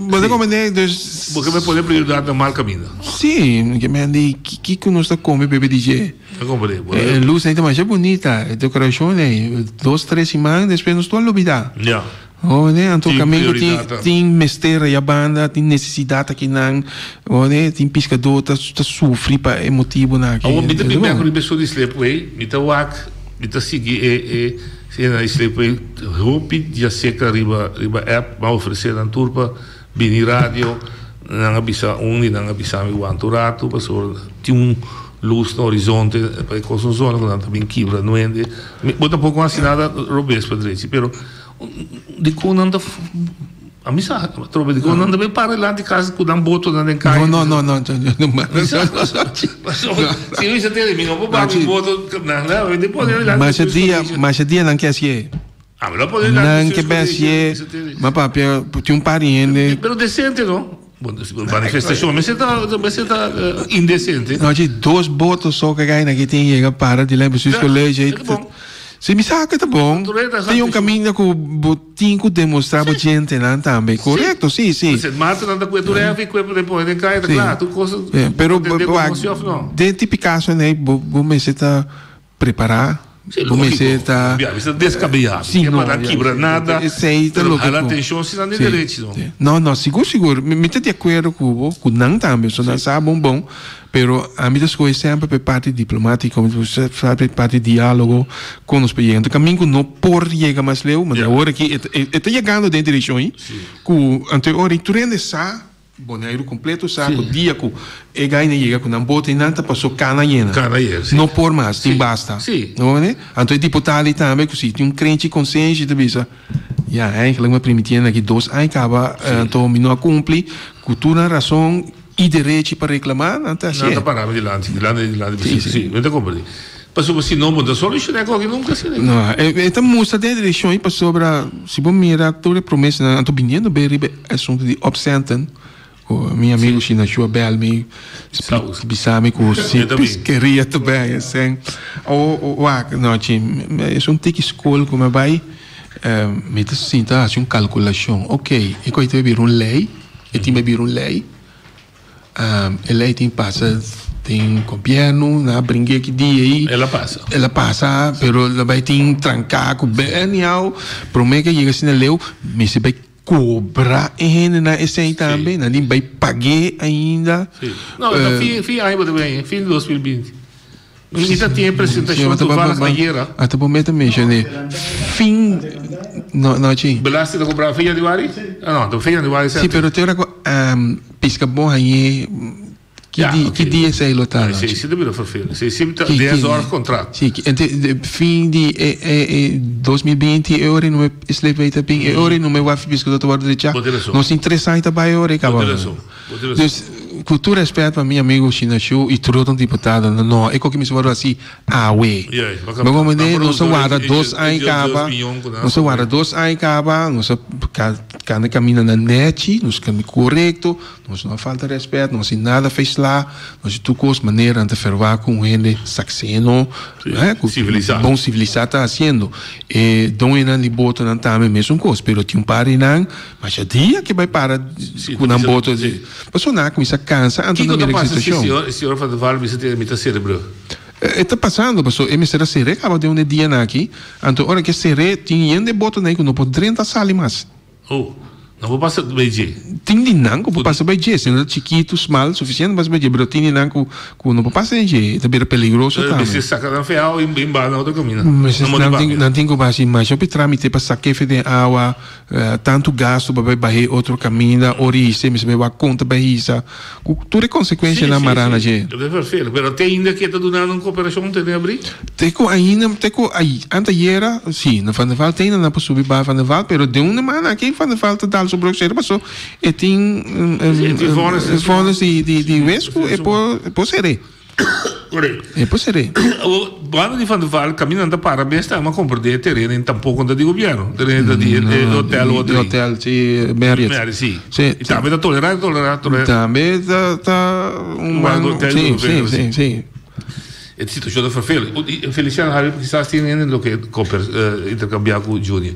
bo ta komprendé, dus. Bo ke me pone prioridat na mal kaminda. Sí, ke men di kiko nos ta kome bebe di dje. Ta komprendé. E lus ei ta masha bunita, e dekorashon ei, dos tres siman despues nos tur a lubidá. Ya. Oh ne, anto Tin kaminda tin prioridat ta. tin mester aya banda, tin nesesidat akinan, oh ne, tin piskadó ta ta sufri pa e motibunan aki. Awor mi ta bin bek riba esun di Slipway, mi ta wak, mi ta sigui e e esena di Slipway, hopi djaseca riba riba app, mi a ofrece nan tur pa bini radio, nan a bisa un di nan a bisa mi wanta un ratu pasobra tin un lus na horizonte pa e kos un zona ku nan ta bin kibra nuende, mi bo tampoco hasi nada robes pa drechi pero. Dikon nan ta A mi sa atrobe dikon nan ta bin para dilanti kas ku nan botonan den kaya. No no no no no no. Si mi sa tende mi no por para mi boto nan la mi tin pone dilanti. Masha dia masha dia nan ke hasié. A mi lo pone dilanti. Nan ke bin hasié ma papia tin un par di hende. Pero desente no. Manifestashon mester ta mester ta indesente. No chi dos boto so ke kai na ki tin yega para dilanti bestuurscollege. Si mi sa ke ta bon. Tin un kaminda ku bo tin ku demostra bo djentenan tambe. Korekto, si, si. Sint Maarten nan ta kue tur hefi kue pa pone den kaya ta kla. Tur kos Pero den tipo kaso nei bo mester ta prepara. Si, Bo mester lógiko. ta. Bia, mester deskabeyá. Si, Ke no. pa nan kibra nada. Esei ta Pero loke hala ku. atenshon si nan den Si, derechi, no. si. No, no, sigur, sigur. Mi, mi ta di akuerdo ku bo, ku nan tambe, so nan sa bon bon. Pero ami ta skohe semper pa e parti diplomátiko, mi ta skohe pa e parti diálogo kon nos por yega. Anto kaminda ku no por yega mas leu, ma awor aki e ta, e ta yegando den direkshon ei, ku anto e ora ei tur hende sa. Boneiru kompleto sa ku dia ku e gaina yega ku nan bote nan ta paso kana yena. Kana yena, si. No por mas, tin basta. Si. No mane? Anto e diputado ei tambe ku si tin un krenchi konsenshi ta bisa, ya eigenlijk mi a primiti nan aki dos aña kaba anto mi no a kumpli ku tur nan rason i derechi pa reklamá nan ta hasié. Nan ta para mi dilanti, dilanti, dilanti, si, si, mi ta komprendé. Pasobra si no bo ta solushoná koki nunka asina. No, e ta mustra den e direkshon ei pasobra si bo mira tur e promesanan anto biniendo be riba e asuntu di opcenten ku mi amigu Shinashua bel mi bisa mi ku si piskeria ta bay esei. Awor wak no chi esun tiki skol ku mi a bai mi ta sinta hasi un kalkulashon ok e koe ta bira un lei e tin bira un lei. E lei tin pasa den gobierno, nan a bring'é ki dia ei. El a pasa. El a pasa, pero lo bai tin tranká ku anyhow, promé ke yega asina leu, mester bai kobra e hendenan esei tambe, nan tin bai pag'é ainda. Sí. No, ta fin, fin aña bo ta bini, fin di 2020. Mi ta tin e presentashon toevallig ayera. Ata bo meta menshoné fin no no chi. Belasting ta kobra fin januari? Ah no, ta fin januari Si, pero te ora ku piska bon hañ'é ki di ki dia esei lo ta no chi? Si, si ta bira vervelend. Si, si ta den zorgcontract. Si, ente fin di e e 2020 e ora no me sleep ta bin e ora no me waf piskadó ta wòrdu rechá. Bo tin rason. Nos tin tres aña ta bai e ora ei kaba. Bo tin rason. Bo tin rason. Dus. Ku tur respet pa mi amigo Shinashu i tur otro diputadonan, no, e koki mester wòrdu hasi awe. Bo comprende? Nos a warda dos aña kaba, nos a warda dos aña kaba, nos a kanda kaminda na nèchi, nos kanda korekto, nos no a falta respet, no a hasi nada feisla, nos hasi tur kos manera nan ta ferwagt ku un hende sakseno, ku bon sivilisá ta hasiendo. E doñonan di botonan tambe mesun kos, pero tin un par di nan Masha dia ke bai para ku nan boto. Pasobra nan a kuminsá kansa anto nan mira e situashon. Kiko ta pasa si señor Van der Wal bisa tin mi ta sere brug? E ta pasando pasobra e mester a sere kaba den un e dianan aki. Anto ora ke sere tin hende botonan ei ku no por drenta sali mas. Oh, no por pasa bai dje. Tin di nan ku por pasa bai dje. Si nan ta chikitu, smal, sufisiente pa pasa bai dje. Pero tin di nan ku no por pasa den dje. E ta bira peligroso tambe. Mester saka nan feao i baha na otro kaminda. Nan tin ku hasi masha hopi tramite pa saka efe den awa. Tantu gastu pa bai bah'é otro kaminda, ora i hisa, mester bai wak konta bai hisa, ku tur e konsekuensianan mará na dje. Ta vervelend, pero te ainda ke ta dunando un koperashon te den abrí? Te ku ainda, te ku anteayera, si, na Van der Wal te ainda nan por subi baha Van der Wal, pero den un demanda aki Van der Wal ta dal su brug sera paso e tin vònes di wes ku e por ser'é. Correcto. E por seré. Awor, banda di Van der Valk, caminda nan ta para mes ta ama comprende e tereno en tampoco ta di gobierno. Tereno ta di e hotel otro. Di hotel, si, Marriott. Marriott, si. Si. Y tambe ta tolera, tolera, tolera. Tambe ta, ta un man. Hotel, si, si, si, si. E situacion ta vervelend. Feliciano Harry kisas tin hende loke comper, intercambia cu Junior.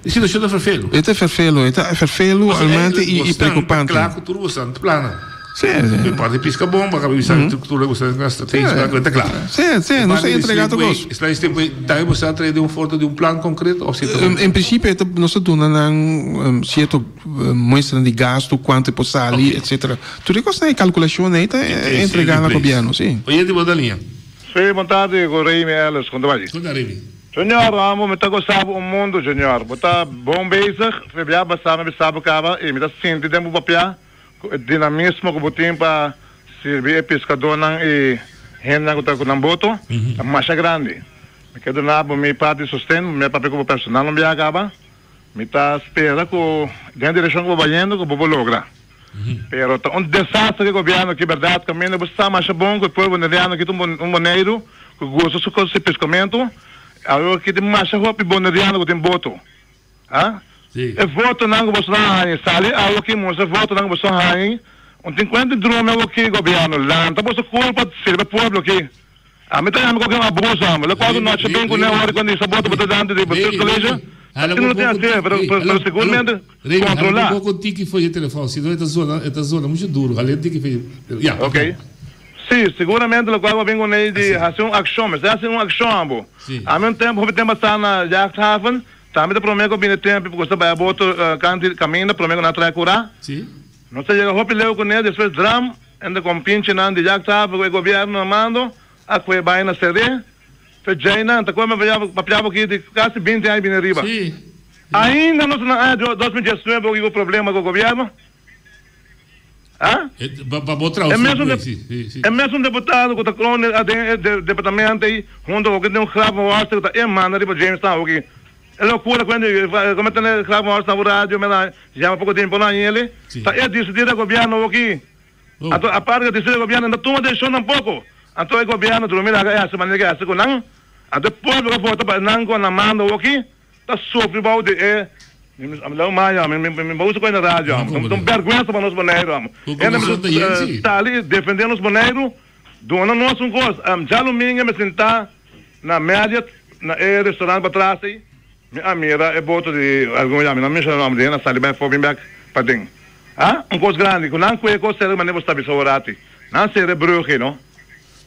E situacion ta vervelend. E ta vervelend, e ta vervelend almente y preocupante. Kla cu tur bosan plana. Sí, sí. E parti pisca bon, pa bisa tur loke boso ta strategisch, mm. ta kla. Sí, sí, nos ta entrega tur kos. Esla este tambe boso a trae un foto di un plan concreto of si En, en principio nos ta duna nan cierto muestra di gasto, cuanto e por sali, okay. etcétera. Tur e kosnan e calculacion ei ta entrega na gobierno, sí. Oyente bo ta liña. Sí, bon tardi, ku Remy Ellis, kon ta bai? Kon ta Remy? Junior, amo, mi ta gosa bo un mundo, Junior. Bo ta bon bezig, febia basa mi bisa bo kaba i mi ta sinti den bo papia Ku e dinamismo ku bo tin pa sirbi e piskadónan i hendenan ku ta ku nan boto ta masha grandi. Mi ke duna bo mi parti di sosten, mi a papia ku bo personal un biaha kaba. Mi ta spera ku den e direkshon ku bo bayendo ku bo por logra. Pero ta un desastre ku e gobièrnu aki bèrdat kaminda bo sa masha bon ku e pueblo boneriano aki ta un Boneiru ku gusta su kos di piskamentu. Awor aki tin masha hopi boneriano ku tin boto. Ha? Sí. E votonan ku boso a haña, sali awoki mustra e votonan ku boso a haña. Un tin kuenta di drumi awoki gobièrnu, lanta boso kulpa sirbi e pueblo aki. Ami ta yama koke un abuso amo. Lokual ku nochi bin kuné ora ku a voto bo ta danti di bestuurscollege, asina no tin hasi, pero pero seguramente kontrolá. Hala bo poko tiki for e telefòn, si no e ta zona e ta zona muchu duru. Hala e tiki for e, ya. Ok. Sí, seguramente lokual ku a bin kuné di hasi un akshon, mester hasi un akshon abo. Ami un tempu hopi tempu a sta na jachthaven. Tambe ta promé ku a bini tempu ku nos ta bai a boto kanti kaminda promé ku nan a trae kurá. Nos ta yega hopi leu kuné, despues dram enta kompinchenan di jachthaven ku e gobièrnu na mando a kue bai na seré. Fe djeinan ta kome papia bo aki di kasi 20 aña bini riba. Ainda nos ta na aña 2019 oki ku problema ku gobièrnu. Ha? Pa bo trao E mesun e mesun deputado ku ta krone aden e departamento ei hunto ku tin un Grafenhorst ku ta e manda riba Jamestown oki. E lokura ku hende kome tene Grafenhorst na bo radio mira yama poko tempo na yele ta e disidi den gobierno oki. Anto aparte ku disidi den gobierno e no tuma desishon tampoko. Anto e gobierno drumi laga e hasi manera ku e hasi ku nan. Anto e pueblo ku a vota pa nan ku nan manda oki. Ta sufri bou di e mi maya mi mi bo usa koe na radio amo ta un berguensa pa nos Boneiru amo hende mester sali i defende nos Boneiru duna nos un kos djalumingu mi sinta na Marriott na e restaurant patras ei mi a mira e boto di algun ya mi no menshona nomber di hende a sali bai afo bin bek paden a un kos grandi ku nan kue kos sera manera bo sta bisa orati nan sera e brug ei no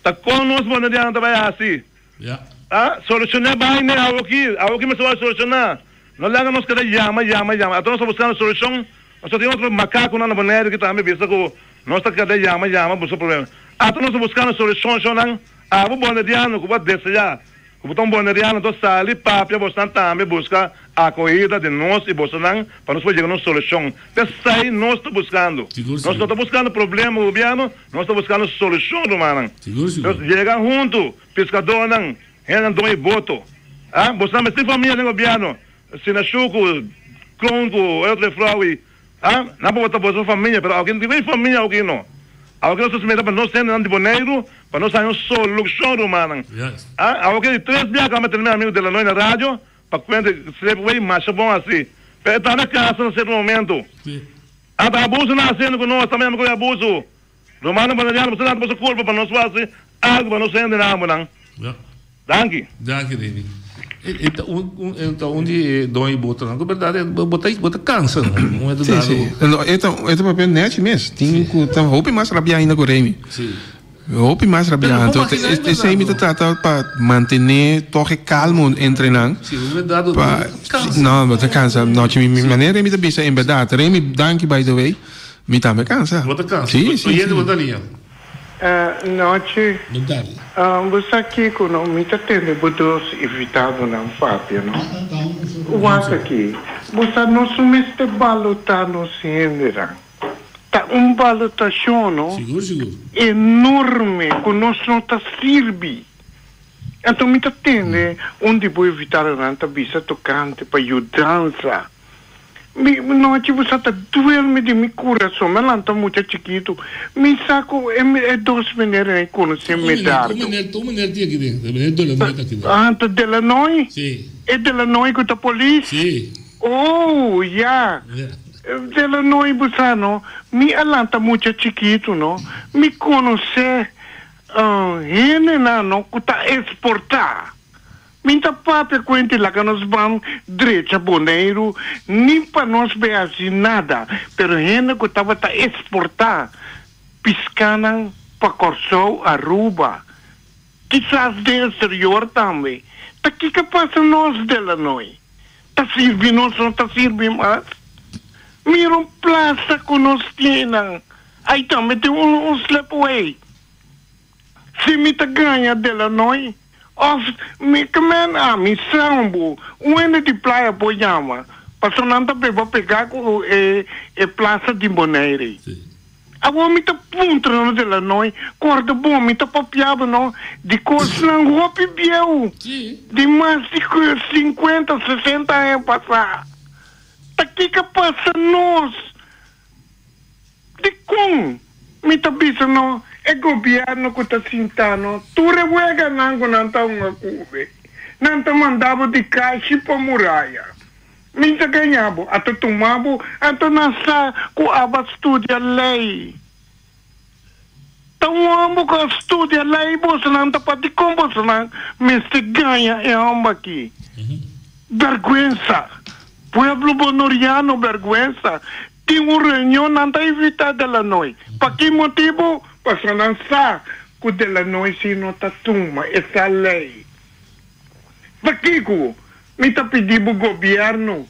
ta kon nos boneriano ta bai hasi. A Solushoná baina awoki, awoki mester wòrdu solushoná. No laga nos keda yama, yama, yama. Ata nos ta buskando solushon, nos ta tin otro makakunan na Boneiru ki tambe bisa ku nos ta keda yama, yama buska problema. Ata nos ta buskando solushon, shonnan. Abo boneriano ku bo a deseá ku bo ta un boneriano, anto sali papia bosnan tambe buska akohida di nos i bosonan pa nos por yega na un solushon. P'esei nos ta buskando. Nos no ta buskando problema ku gobièrnu, nos ta buskando solushon, rumannan. Nos yega huntu. Piskadónan, hendenan doño di boto, a Boso mester tin famia den gobièrnu, Sinashuku, Kroon ku e otro e frou i, a Nan por bota boso famia, pero awoki no tin famia awoki no. Awor ke nos ta mira pa nos hendenan di Boneiru pa nos haña un solushon rumannan. Ah, awor ke di tres biaha ku a tene mi amigu Delanoy na radio pa kuenta Slipway masha bon hasi. Pero e ta na kasa na sierto momento. Ah, ta abuso nan hasiendo ku nos, ta mi amigu ku e abuso. Rumannan boneriano boso lanta boso kulpa pa nos por hasi algu pa nos hendenan ambonan. Danki. Danki Remy. E ta un un e ta un di e doño di botonan ku berdad e bo ta bo ta kansa no. Un momento Sí, dado. sí. No, e ta e ta papia nechi mes. Tin ku ta hopi mas rabia ainda ku Remy. Sí. Hopi mas rabia. Pero Anto bo makina e esei mi ta trata pa mantene toch e kalmo entre nan. Sí, un momento dado Pa bo ta kansa. no, bo ta kansa. Nochi mi mi manera Remy ta bisa en berdad. Remy danki by the way. Mi tambe kansa. Bo ta kansa. Sí, sí, Oyente sí. bo ta liña. Nochi. Bon tardi. Bo sa kiko no? Mi ta tende bo dos invitadonan papia no. Wak aki. Bo sa nos no mester balotá nos hendenan. Ta un balotashon no. Sigur sigur. Enorme ku nos no ta sirbi. Anto mi ta tende un di bo invitadonan ta bisa tokante pa yudansa. Mi nochi bo sa ta duelmi di mi kurason. Mi a lanta mucha chikitu. Mi sa ku e e dos menernan ei konosé Medardo. Un mener, un mener tin aki den. E mener Delanoy ta aki den. Ah, ta Delanoy? Si. E Delanoy ku ta polis? Si. Oh, ya. Delanoy bo sa no, mi a lanta mucha chikitu no. Mi konosé hendenan no ku ta esportá. Mi ta papia kuenti laga nos ban drecha Boneiru ni pa nos be hasi nada, pero hende ku tabata esportá piskanan pa Kòrsou, Aruba, kisas den eksterior tambe. Ta kiko pasa nos Delanoy? Ta sirbi nos no ta sirbi mas? Mira un plasa ku nos tin nan, ai tambe tin un slipway. Si mi ta gaña Delanoy of mi ke men ami sambo un hende di playa por yama pasobra nan ta beba pega ku e e plaza di Bonaire. Awor mi ta puntra no Delanoy korda bon mi ta papiaba no di kosnan hopi bieu di mas di sinkuenta sesenta aña pasa ta kiko pasa nos. Dikon mi ta bisa no e gobierno ku ta sinta no tur e weganan ku nan ta hunga kube nan ta manda bo di kashi pa muraya mi ta gaña bo a ta tuma bo anto nan sa ku aba studia ley ta un homber ku a studia ley bosonan ta pa dikon bosonan mester gaña e homber aki berguensa pueblo bonoriano berguensa. Tin un reunion nan ta invita Delanoy. Pa ki motibu? Pasobra nan sa ku Delanoy si no ta tuma e sa lei. Pakiko mi ta pidi bo gobierno?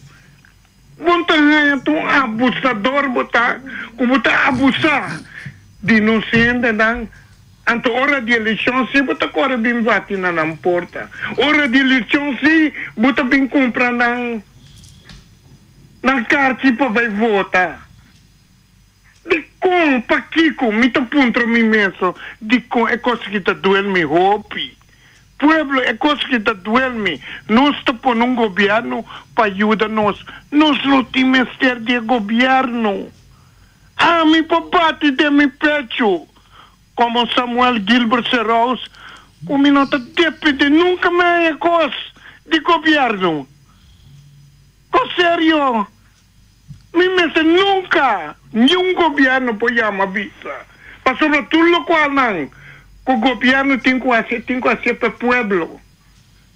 Bo ta haña ta un abusador bo ta ku bo ta abusa di nos hendenan. Anto ora di elekshon si bo ta kore bin bati na nan porta. Ora di elekshon si bo ta bin kumpra nan. Nan karchi pa bai vota. Dikon? Pakiko? Mi ta puntra mi meso dikon e kos aki ta duel mi hopi. Pueblo, e kos aki ta duel mi. Nos ta pone un gobièrnu pa yuda nos. Nos no tin mester di e gobièrnu. Ami por bati den mi pechu komo Samuel Gilbert Serous ku mi no ta depende nunka mei e kos di gobièrnu. Ko serio? Mi mester nunca niun gobierno por yama bisa, pasobra tur locual nan cu gobierno tin cu haci, tin cu haci pa pueblo.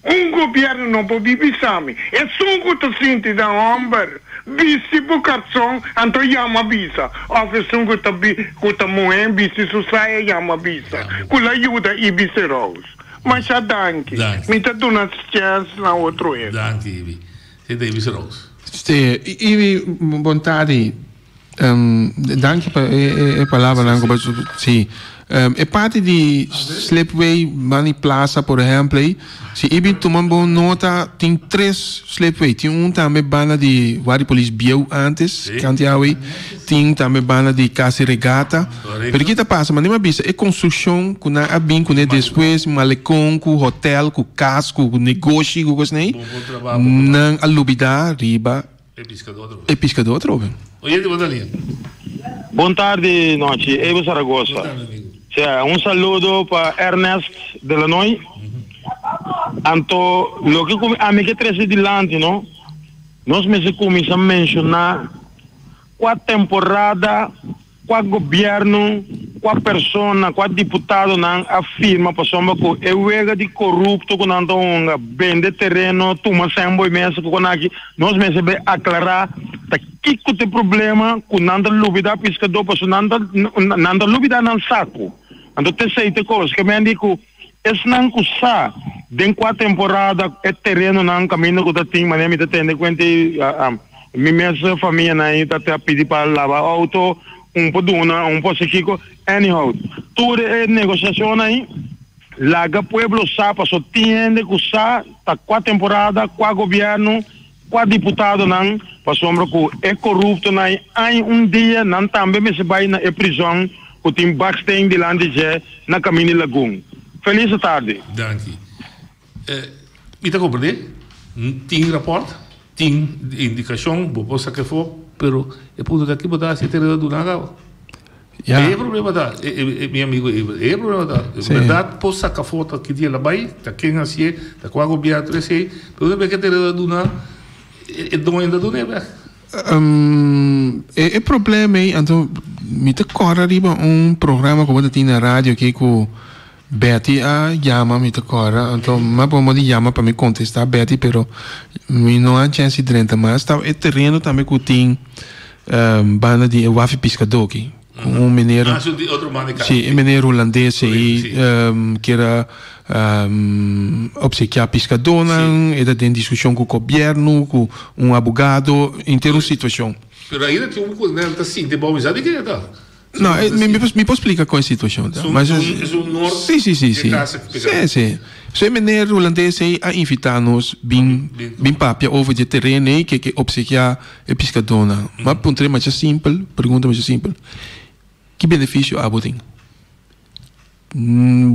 Un gobierno no por bi bisa mi, esun cu ta sinti dan homber, bisti bo carson anto yama bisa, of esun cu ta bi cu ta muhe bisti su saya yama bisa, cu la yuda Ibi Serous. Masha danki. Mi ta duna chance na otro hende. Danki Ibi. Si ta Ibi Serous. Si, Ibi bon tardi. Danki pa e palabranan ku bo si. E parti di slipway Mani Plaza por ehempel ei, si Ibi tuma bon nota tin tres slipway. Tin un tambe banda di Wardi Polis bieu antes, kanti awe. Tin tambe banda di Casi Regata. Pero ki ta pasa? Manera mi a bisa e construccion cu nan a bin cune despues, malecon cu hotel, cu cas, cu negoshi, cu cosnan ey, nan a lubida riba e piscador atrobe. Oyente, bo ta lin. Bon tardi, Nochi. Evo Zaragoza. Bon tardi, amigo. Sea, un saludo pa Ernest Delanoy. Anto, loke ku ami ke trese dilanti, no? Nos mester kuminsá menshoná kua temporada Kua gobierno, kua persona, kua diputadonan a firma pasobra ku e wega di korupto ku nan ta hunga, bende tereno, tuma sèn bo i mesa ku konaki, nos mester bai aklará ta kiko ta e problema ku nan ta lubidá piskadó pasobra nan ta nan ta lubidá nan saku. Anto t'esei ta e kos ke men di ku esnan ku sa den kua temporada e terenonan kaminda ku ta tin manera mi ta tende kuenta i Mi mes famianan ei ta ta pidi pa laba auto, un por duna, un por haci kico. Anyhow, tur e negociacionnan ei laga pueblo sa paso tin hende cu sa ta cua temporada, cua gobierno, cua diputadonan, pasobra cu e coruptonan ei añ un dia nan tambe mester bay na e prison cu tin baksteen dilanti dje na Camino di Lagun. Feliz tardi. Danki. Mi ta comprende, tin rapport, tin indicacion, bo por saca afo, pero e punto ta aki bo ta haci tereno duna caba. Ya. E problema ta, mi amigo Eber, e problema ta, berdad por saca afo ta ki dia la bay, ta ken hacié, ta cua gobierno tur esey, pero una vez que tereno duna, e doño ta duna e bek. E problema ey, anto mi ta corda riba un programa cu bo ta tin na radio aki cu Betty a yama mi ta kòrda anto mi a por di yama pa mi kontestá Betty pero mi no a chèns di drenta mas ta e tereno tambe ku tin banda di e wafi piskadó aki ku un meneer si e meneer hulandes ei kier a opsekiá piskadónan e ta den diskushon ku gobièrnu ku un abogado henter un situashon. Pero ainda tin un ku nan ta sinti bou mi sa di ke ta. No, mi mi por splika kon e situashon ta. Mas es un nort Sí, sí, sí, di sí. kasa ku pega. Sí, sí. So e meneer hulandes ei a invitá nos bin bin papia over di e tereno ei ke ke opsekiá e piskadónan. Mi a puntra e masha simpel, pregunta masha simpel, Ki benefisio abo tin?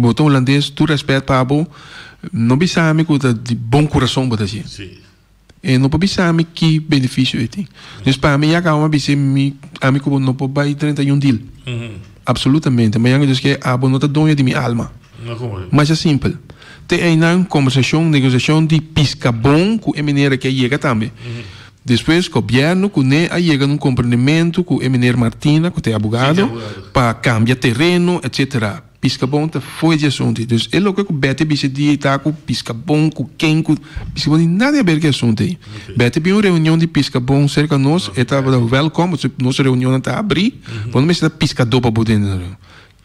Bo ta hulandes, tur rèspèt pa abo, no bisa mi ku ta di bon kurason bo ta hasié. E no por bisa mi ki beneficio e tin. Dus pa mi ya caba mi a bisa mi ami cu bo no por bay 31 deal. Absolutamente. Mañana dus ke abo no ta doño di mi alma. Masha simpel. Te eynan conversacion, negociacion di pisca bon cu e meneer aki a yega tambe. Despues gobierno cu ne a yega na un comprendimento cu e meneer Martina cu ta e abogado pa cambia tereno etcetera. Piscabon ta fo'i di asuntu. Dus e loke ku Betty bisa di ta ku Piscabon ku ken ku Piscabon tin nada di aber ku e asuntu ei. Betty bin un reunion di Piscabon serka nos, e tabata welkom, pasobra nos reunionnan ta abrí, bo no mester ta piskadó pa bo drenta nos reunion.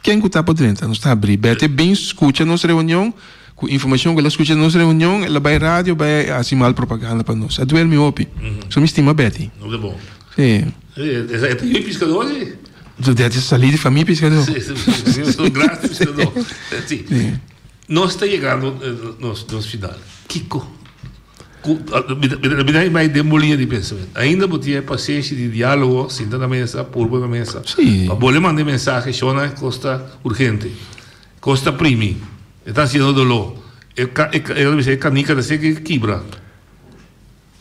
Ken ku ta por drenta, nos ta abrí. Betty bin skucha nos reunion, ku informashon ku el a skucha den nos reunion, el a bai radio bai hasi mal propaganda pa nos. A duel mi hopi. So mi stima Betty. Sí. E ta yu piskadó si? Betty salí di famia piskadó. Sí, sí, un gran piskadó. Sí. Nos ta yegando nos nos final. Kiko? Mi ta bai den bo liña di pensamentu. Ainda bo tin e pasenshi di diálogo, sinta na mesa, purba na mesa. Sí. Pa bo le manda e mensahe, Shona, e kos ta urgente. Kos ta primi. E ta hasiendo doló. E kanika ta seki kibra.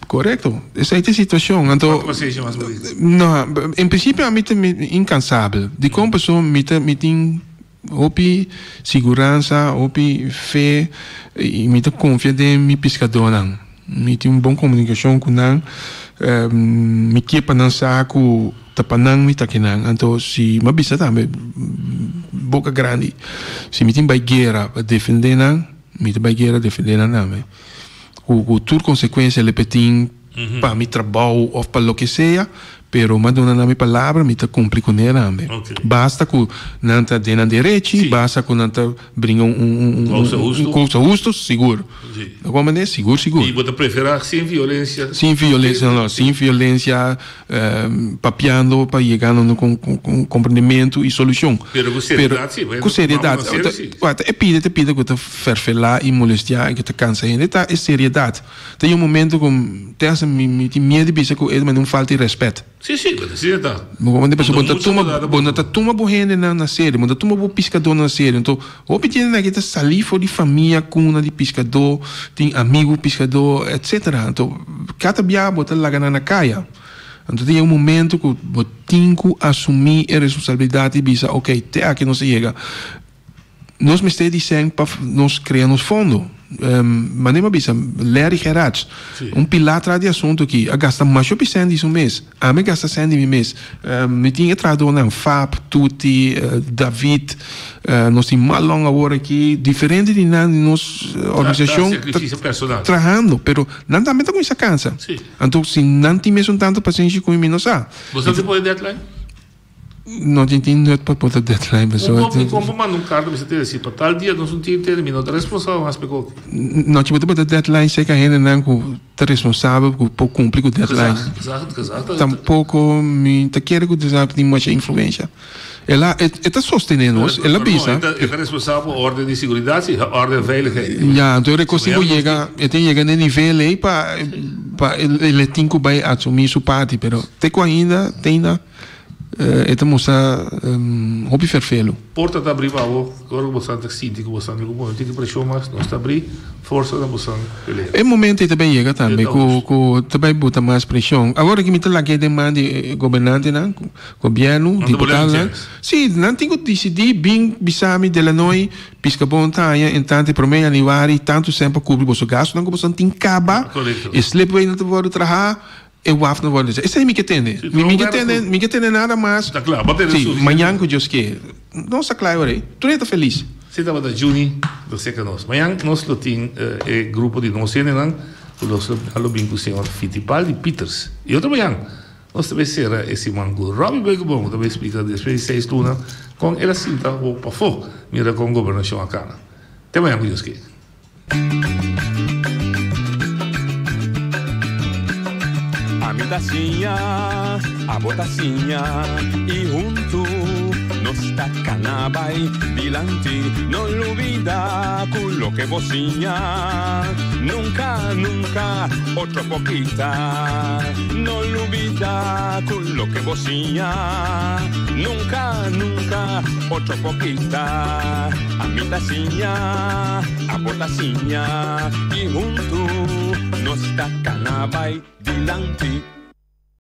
Korekto. Esei ta e situashon. Anto, no, en prinsipio ami ta inkansabel. Dikon? Pasobra mi ta, mi tin hopi siguransa, hopi fe i mi ta konfia den mi piskadónan. Mi tin un bon komunikashon ku nan. Mi ke pa nan sa ku ta pa nan mi ta kinan. Anto si mi a bisa tambe boka grandi, si mi tin bai guera pa defendé nan, mi ta bai guera defendé nan tambe. Ku tur konsekuensia le petin pa mi trabou òf pa loke sea, pero mi a duna nan mi palabra, mi ta kumpli kuné tambe. Basta ku nan ta den nan derechi, basta ku nan ta bringa un kousa hustu, sigur. Na kua manera? Sigur, sigur. I bo ta preferá sin violensia? Sin violensia, no, sin violensia, papiando pa yega na un komprendimentu i solushon. Pero ku seriedat si. Ku seriedat. E pida ta pida ku ta ferfelá i molestiá i ku ta kansa hende ta e seriedat. Ta un momento ku te hasta mi tin miedu di bisa ku e ta manda un falta di rèspèt. Si, si, bo ta asina ta. Bo pasobra bo ta tuma, bo no ta tuma bo hendenan na serio, bo no ta tuma bo piskadónan na serio. Anto hopi hendenan aki ta salí for di famia kuna di piskadó, tin amigu piskadó, etcetera. Anto kada bia bo ta laga nan na kaya. Anto ta yega un momento ku bo tin ku asumí e responsabilidat i bisa ok te aki nos a yega. Nos mester di sèn pa nos krea nos fondo. Manera mi a bisa, Larry Gerards, un pilá tras di asuntu aki, a gasta masha hopi sèn di su mes. Ami a gasta sèn di mi mes. Mi tin e trahadónan, Fab, Tuti, David, nos tin Malon awor aki, diferente di nan di nos organisashon ta trahando, pero nan tambe ta kuminsá kansa. Anto si nan tin mesun tantu pasenshi ku mi, mi no sa. Boso ta pone deadline? No tin tin nut pa pota deadline pasobra. Un mi kompa manda un karta bisa te si pa tal dia nos no tin tene mi no ta responsabel mas p'e koki. No chi bo ta pota deadline seka hendenan ku ta responsabel ku por kumpli ku deadline. Gezag gezag ta. Tampoko mi ta kere ku gezag tin masha influensha. El a e ta sostene nos el a bisa. E ta responsabel pa orden di siguridat si orden en veiligheid. Ya anto e kos tin ku yega e tin yega n'e nivel ei pa pa el e tin ku bai asumi su parti pero te ku ainda te ainda. E ta mustra hopi ferfelu. Porta ta abrí pa bo ora ku bosan ta sinti ku bosan tin ku pone un tiki preshon mas, nos ta abrí forsa na bosan pelea. E momento ei ta bin yega tambe ku ku ta bai buta mas preshon. Awor aki mi ta laga e den man di e gobernantenan, gobièrnu, diputadonan. Si, nan tin ku disidí bin bisa mi Delanoy, Piskabon ta haña entrante promé yanüari tantu sèn pa kubri boso gastunan ku bosan tin kaba. E slipway nan ta wòrdu trahá. E waf no wòrdu desa. Esei mi ke tende. Mi mi ke tende, mi ke tende nada mas. Ta kla, bo tende Sí, suficiente. mañan ku Dios ke. Nos ta kla e ora ei. Tur hende ta felis. Si tabata Juni lo seka nos. Mañan nos lo tin e grupo di nos hendenan ku nos lo a lo bin ku señor Fittipaldi Pieters. I otro mañan nos ta bay sera e siman ku Robby Beukeboom ku ta bay splika despues di seis luna kon el a sinta wou pafó mira kon gobernashon a kana. Te mañan ku Dios ke. Ami ta siña, abo ta siña y huntu nos ta cana bay dilanti. No lubida cu loke bo siña nunca, nunca otro por kita. No lubida cu loke bo siña nunca, nunca otro por kita. Ami ta siña, abo ta siña y huntu nos ta cana bay dilanti.